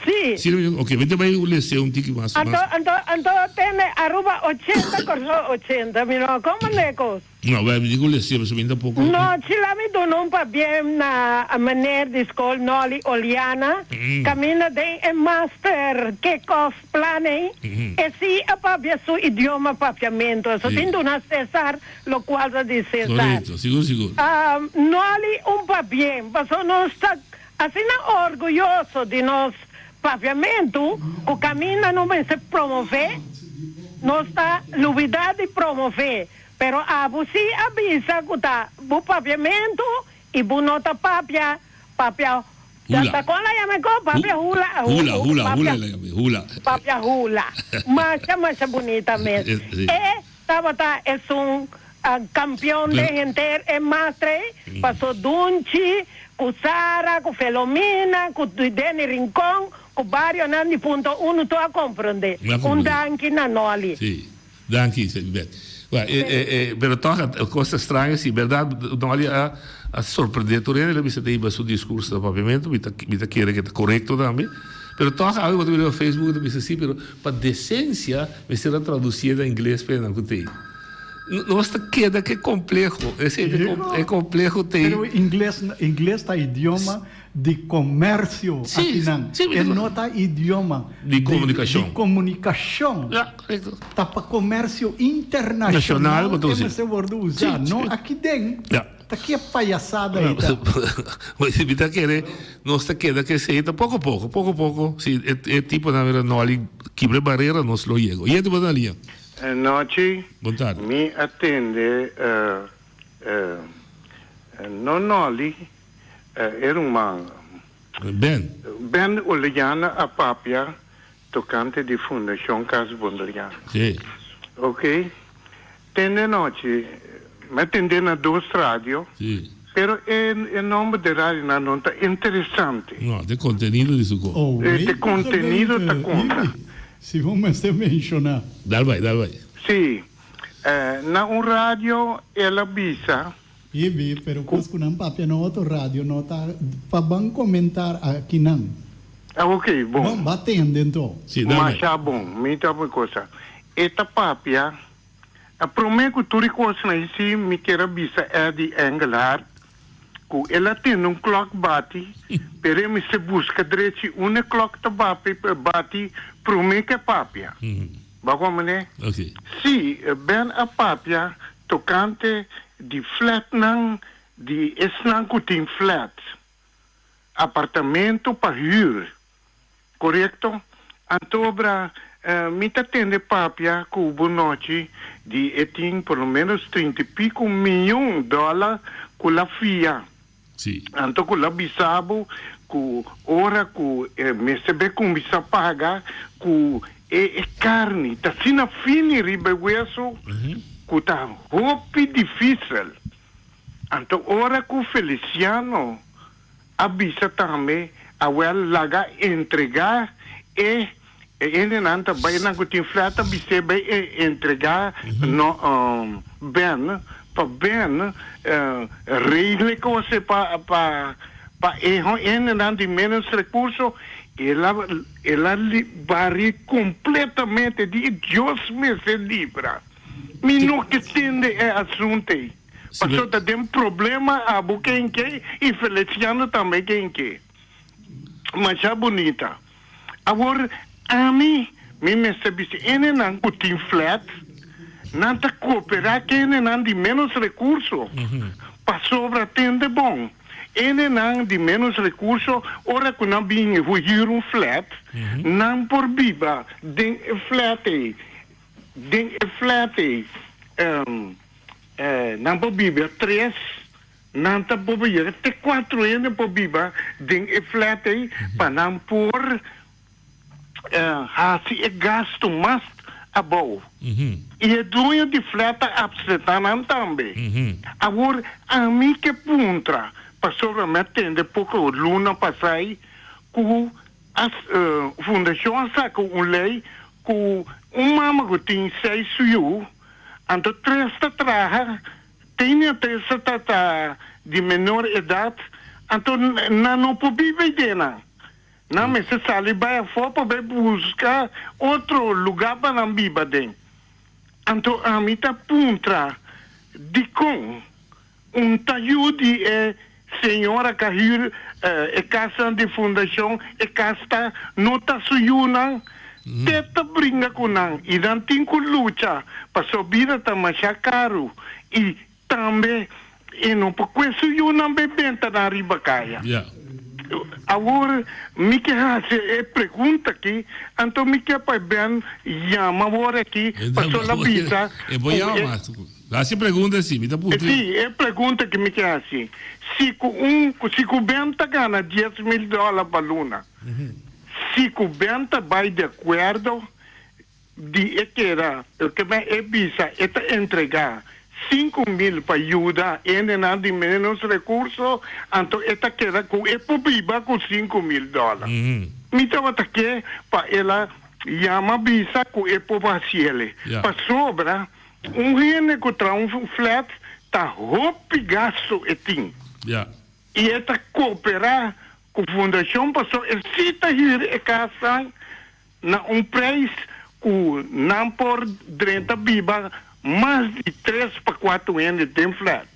Sí. Sí, ok, mi ta bai lese un tiki mas. Anto, anto, anto tende Aruba 80, Kòrsou 80, mi no a komprende e kos. No, bai mi di ku lesi pasobra mi tampoco. No, si la mi duna un pabien na meneer di school Nolly Oliana, caminda den e master kick off plan ey, e si a papia su idioma papiamento, eso tin duna Cesar locual ta di Cesar. Correcto, sigur sigur. Nolly un pabien, pasobra nos ta asina orguyoso di nos papiamento cu caminda no mester promove, nos ta lubida di promove. Pero abo si a bisa cu ta bo papiamento y bo no ta papia, papia, Hula. ta con la yama e co? Papia hula, Hula, hula, papia, hula la yama, hula. Papia hula. Masha, masha bunita mes. Si. E tabata esun campeon den henter e mastre, paso Dunchi, cu Sara, cu Felomina, cu Denny Rincon, cu barionan di Punto Uno tur a comprende. Mi a Un comprende. danki na Nolly. Si. Danki, Bert. Well, e, e, e, pero toch, e cos ta straño si, berdad, Nolly a, a sorprende tur hende, el a bisa ta hiba su discurso na papiamento, mi ta, mi ta kere ke ta corecto tambe. Pero tòg awe bo ta mira riba Facebook ta bisa si, pero pa desensia mester a tradusié na ingles pa esnan ku t'ei. Nos ta keda ku e kompleho, esei ta e kompleho t'ei. Pero ingles, ingles ta idioma di komersio akinan. E no ta idioma di komunikashon. Di komunikashon. Ta pa komersio internashonal e mester wordu usá, no aki den. Ta ki e payasada ei ta? Mi ta kere nos ta keda ku esei ta poko poko, poko poko si e tiponan mira Nolly kibra e barera nos lo yega. Oyente bo ta na liña. Nochi. Bon tardi. Mi a tende no Nolly e ruman. Ben. Ben Oleana a papia tocante di Fundacion Cas Bondriaan. Si. Ok. Tende nochi, mi a tende na dos radio. Si. Pero e e nomber di radionan no ta interesante. No, t'e contenido di su co. Oh, T'e contenido ta conta. Si bo mester menciona. Dal bai, dal bai. Si. Na un radio el a bisa. Ibi, pero kos ku nan papia na otro radio no ta pa ban komentar akinan. Ah, ok, bon. Bon, ba tende anto. Si, dame. Masha bon, mi ta por cosa. E ta papia, a prome ku tur e kosnan ei si mi kier a bisa Eddie Engelhard ku el a tende un klok bati, pero e mester buska drechi unda e klok ta bapi bati prome ku e papia. Bo a komprende? Ok. Si, Ben a papia tokante di flatnan di esnan ku tin flat, apartamento pa hür, korekto? Antobra mi ta tende papia ku bo nochi di e tin por lo menos trinta i piko miyon dòler ku la fia. Sí. Anto ku la bisa bo ku ora ku e mester be kuminsá paga ku e e karni ta asina fini riba e weso ku ta hopi difísil. Anto ora ku Feliciano a bisa tambe awel laga entregá e e hendenan ta bai nan ku tin flat ta bis'é bai entregá no Ben pa Ben regla e kos ei pa pa pa e hendenan di ménos rekurso el a el a bari kompletamente di Dios mester libra mi no ke tende e asuntu ei pasobra ta den problema abo ken ke i Feliciano tambe ken ke masha bunita. Awor, ami, mi mester bisa enenan ku tin flat, nan ta kooperá ku enenan di ménos rekurso, pasobra tende bon, enenan di ménos rekurso ora ku nan bin huir un flat, nan por biba den e flat ei, den e flat ei, nan por biba tres. Nan ta por yega te cuatro hende por biba den e flat ey pa nan por haci e gasto mas abou. Y e dueño di flat ta abseta nan tambe. Awor ami ke puntra, pasobra mi a tende poco luna pasai cu a fundacion a saca un ley cu un mama cu tin seis yu, anto tres ta traha, Tene presa ta ta di menor edad, anto nan no por biba ei den nan. Nan mester sali bai afó pa bai busca otro lugar pa nan biba den. Anto ami ta puntra dicon un ta yu di e señora ka hür e casnan di fundacion, e cas ta no ta su yunan, te ta bringa cu nan y nan tin cu lucha pasobra bida ta masha caru y tambe e no por cue su yunan bay benta nan riba caya. Awor mi ke haci e pregunta aki, anto mi ke pa e Ben yama awor aki pasobra la bisa cu e. Hasi pregunta si, mi ta puntra. Si, e pregunta ki mi ke hasi, si ku un, si ku Ben ta gana 10,000 dòler pa luna, si ku Ben ta bai di akuerdo di e keda, ke men e bisa e ta entregá 5000 pa yuda hendenan di ménos rekurso, anto e ta keda ku e por biba ku 5000 dòler. Mi tabata ke pa el a yama bisa ku e por hasiel, pasobra Un hende ku traha un flat ta hopi gasto e tin. I e ta kooperá. ku fundashon paso e si ta hür e kasnan na un prijs ku nan por drenta biba mas di tres pa kuater hende den flat.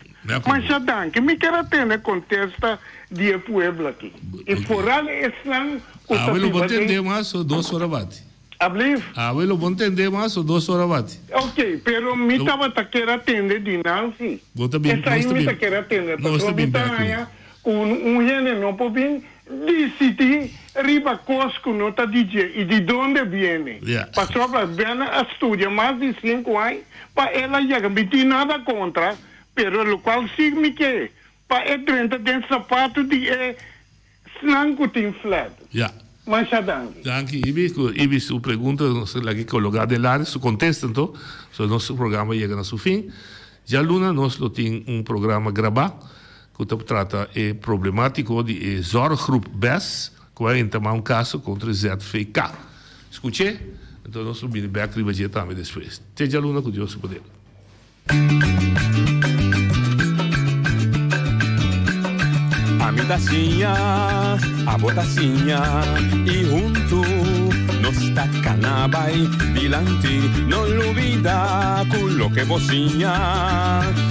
Masha danki. Mi kier a tene kontesta di e pueblo aki i foral esnan ku ta Awe lo biba bo den. tende mas o dos ora bati. Ablief? Awe lo bo tende mas o dos ora bati. Ok, pero mi Lo. tabata kier a tende di nan si. Bo ta bin, Esai nos ta mi ta bin, kier a tende nos ta pasobra mi bin ta bek ku haña ku un hende no por bin disidí riba kos ku no ta di dje i di donde biene. Ja. Pasobra Bena a studia mas di sinku aña pa el a yega. Mi tin nada kontra, pero lokual si mi ke pa e drenta den sapatu di e Snan ku tin flat. Ja. Masha danki. Danki Ibi ku Ibi su pregunta nos a lagi kologa den lari su kontesta anto so nos programa yega na su fin. Djaluna nos lo tin un programa grabá ku ta trata e problemátiko di e Zorggroep Bes ku a entamá un kaso kontra e ZVK. Skuch'é anto nos lo bini bèk riba dje tambe despues. Te djaluna ku Dios su poder. Ami ta siña, abo ta siña y huntu nos ta cana bay dilanti. No lubida cu loke bo siña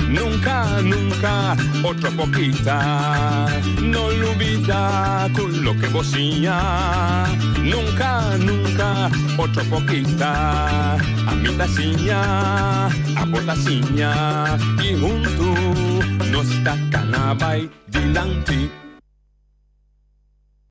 nunca, nunca otro por kita. No lubida cu loke bo siña nunca, nunca otro por kita. Ami ta siña, abo ta siña y huntu nos ta cana bay dilanti.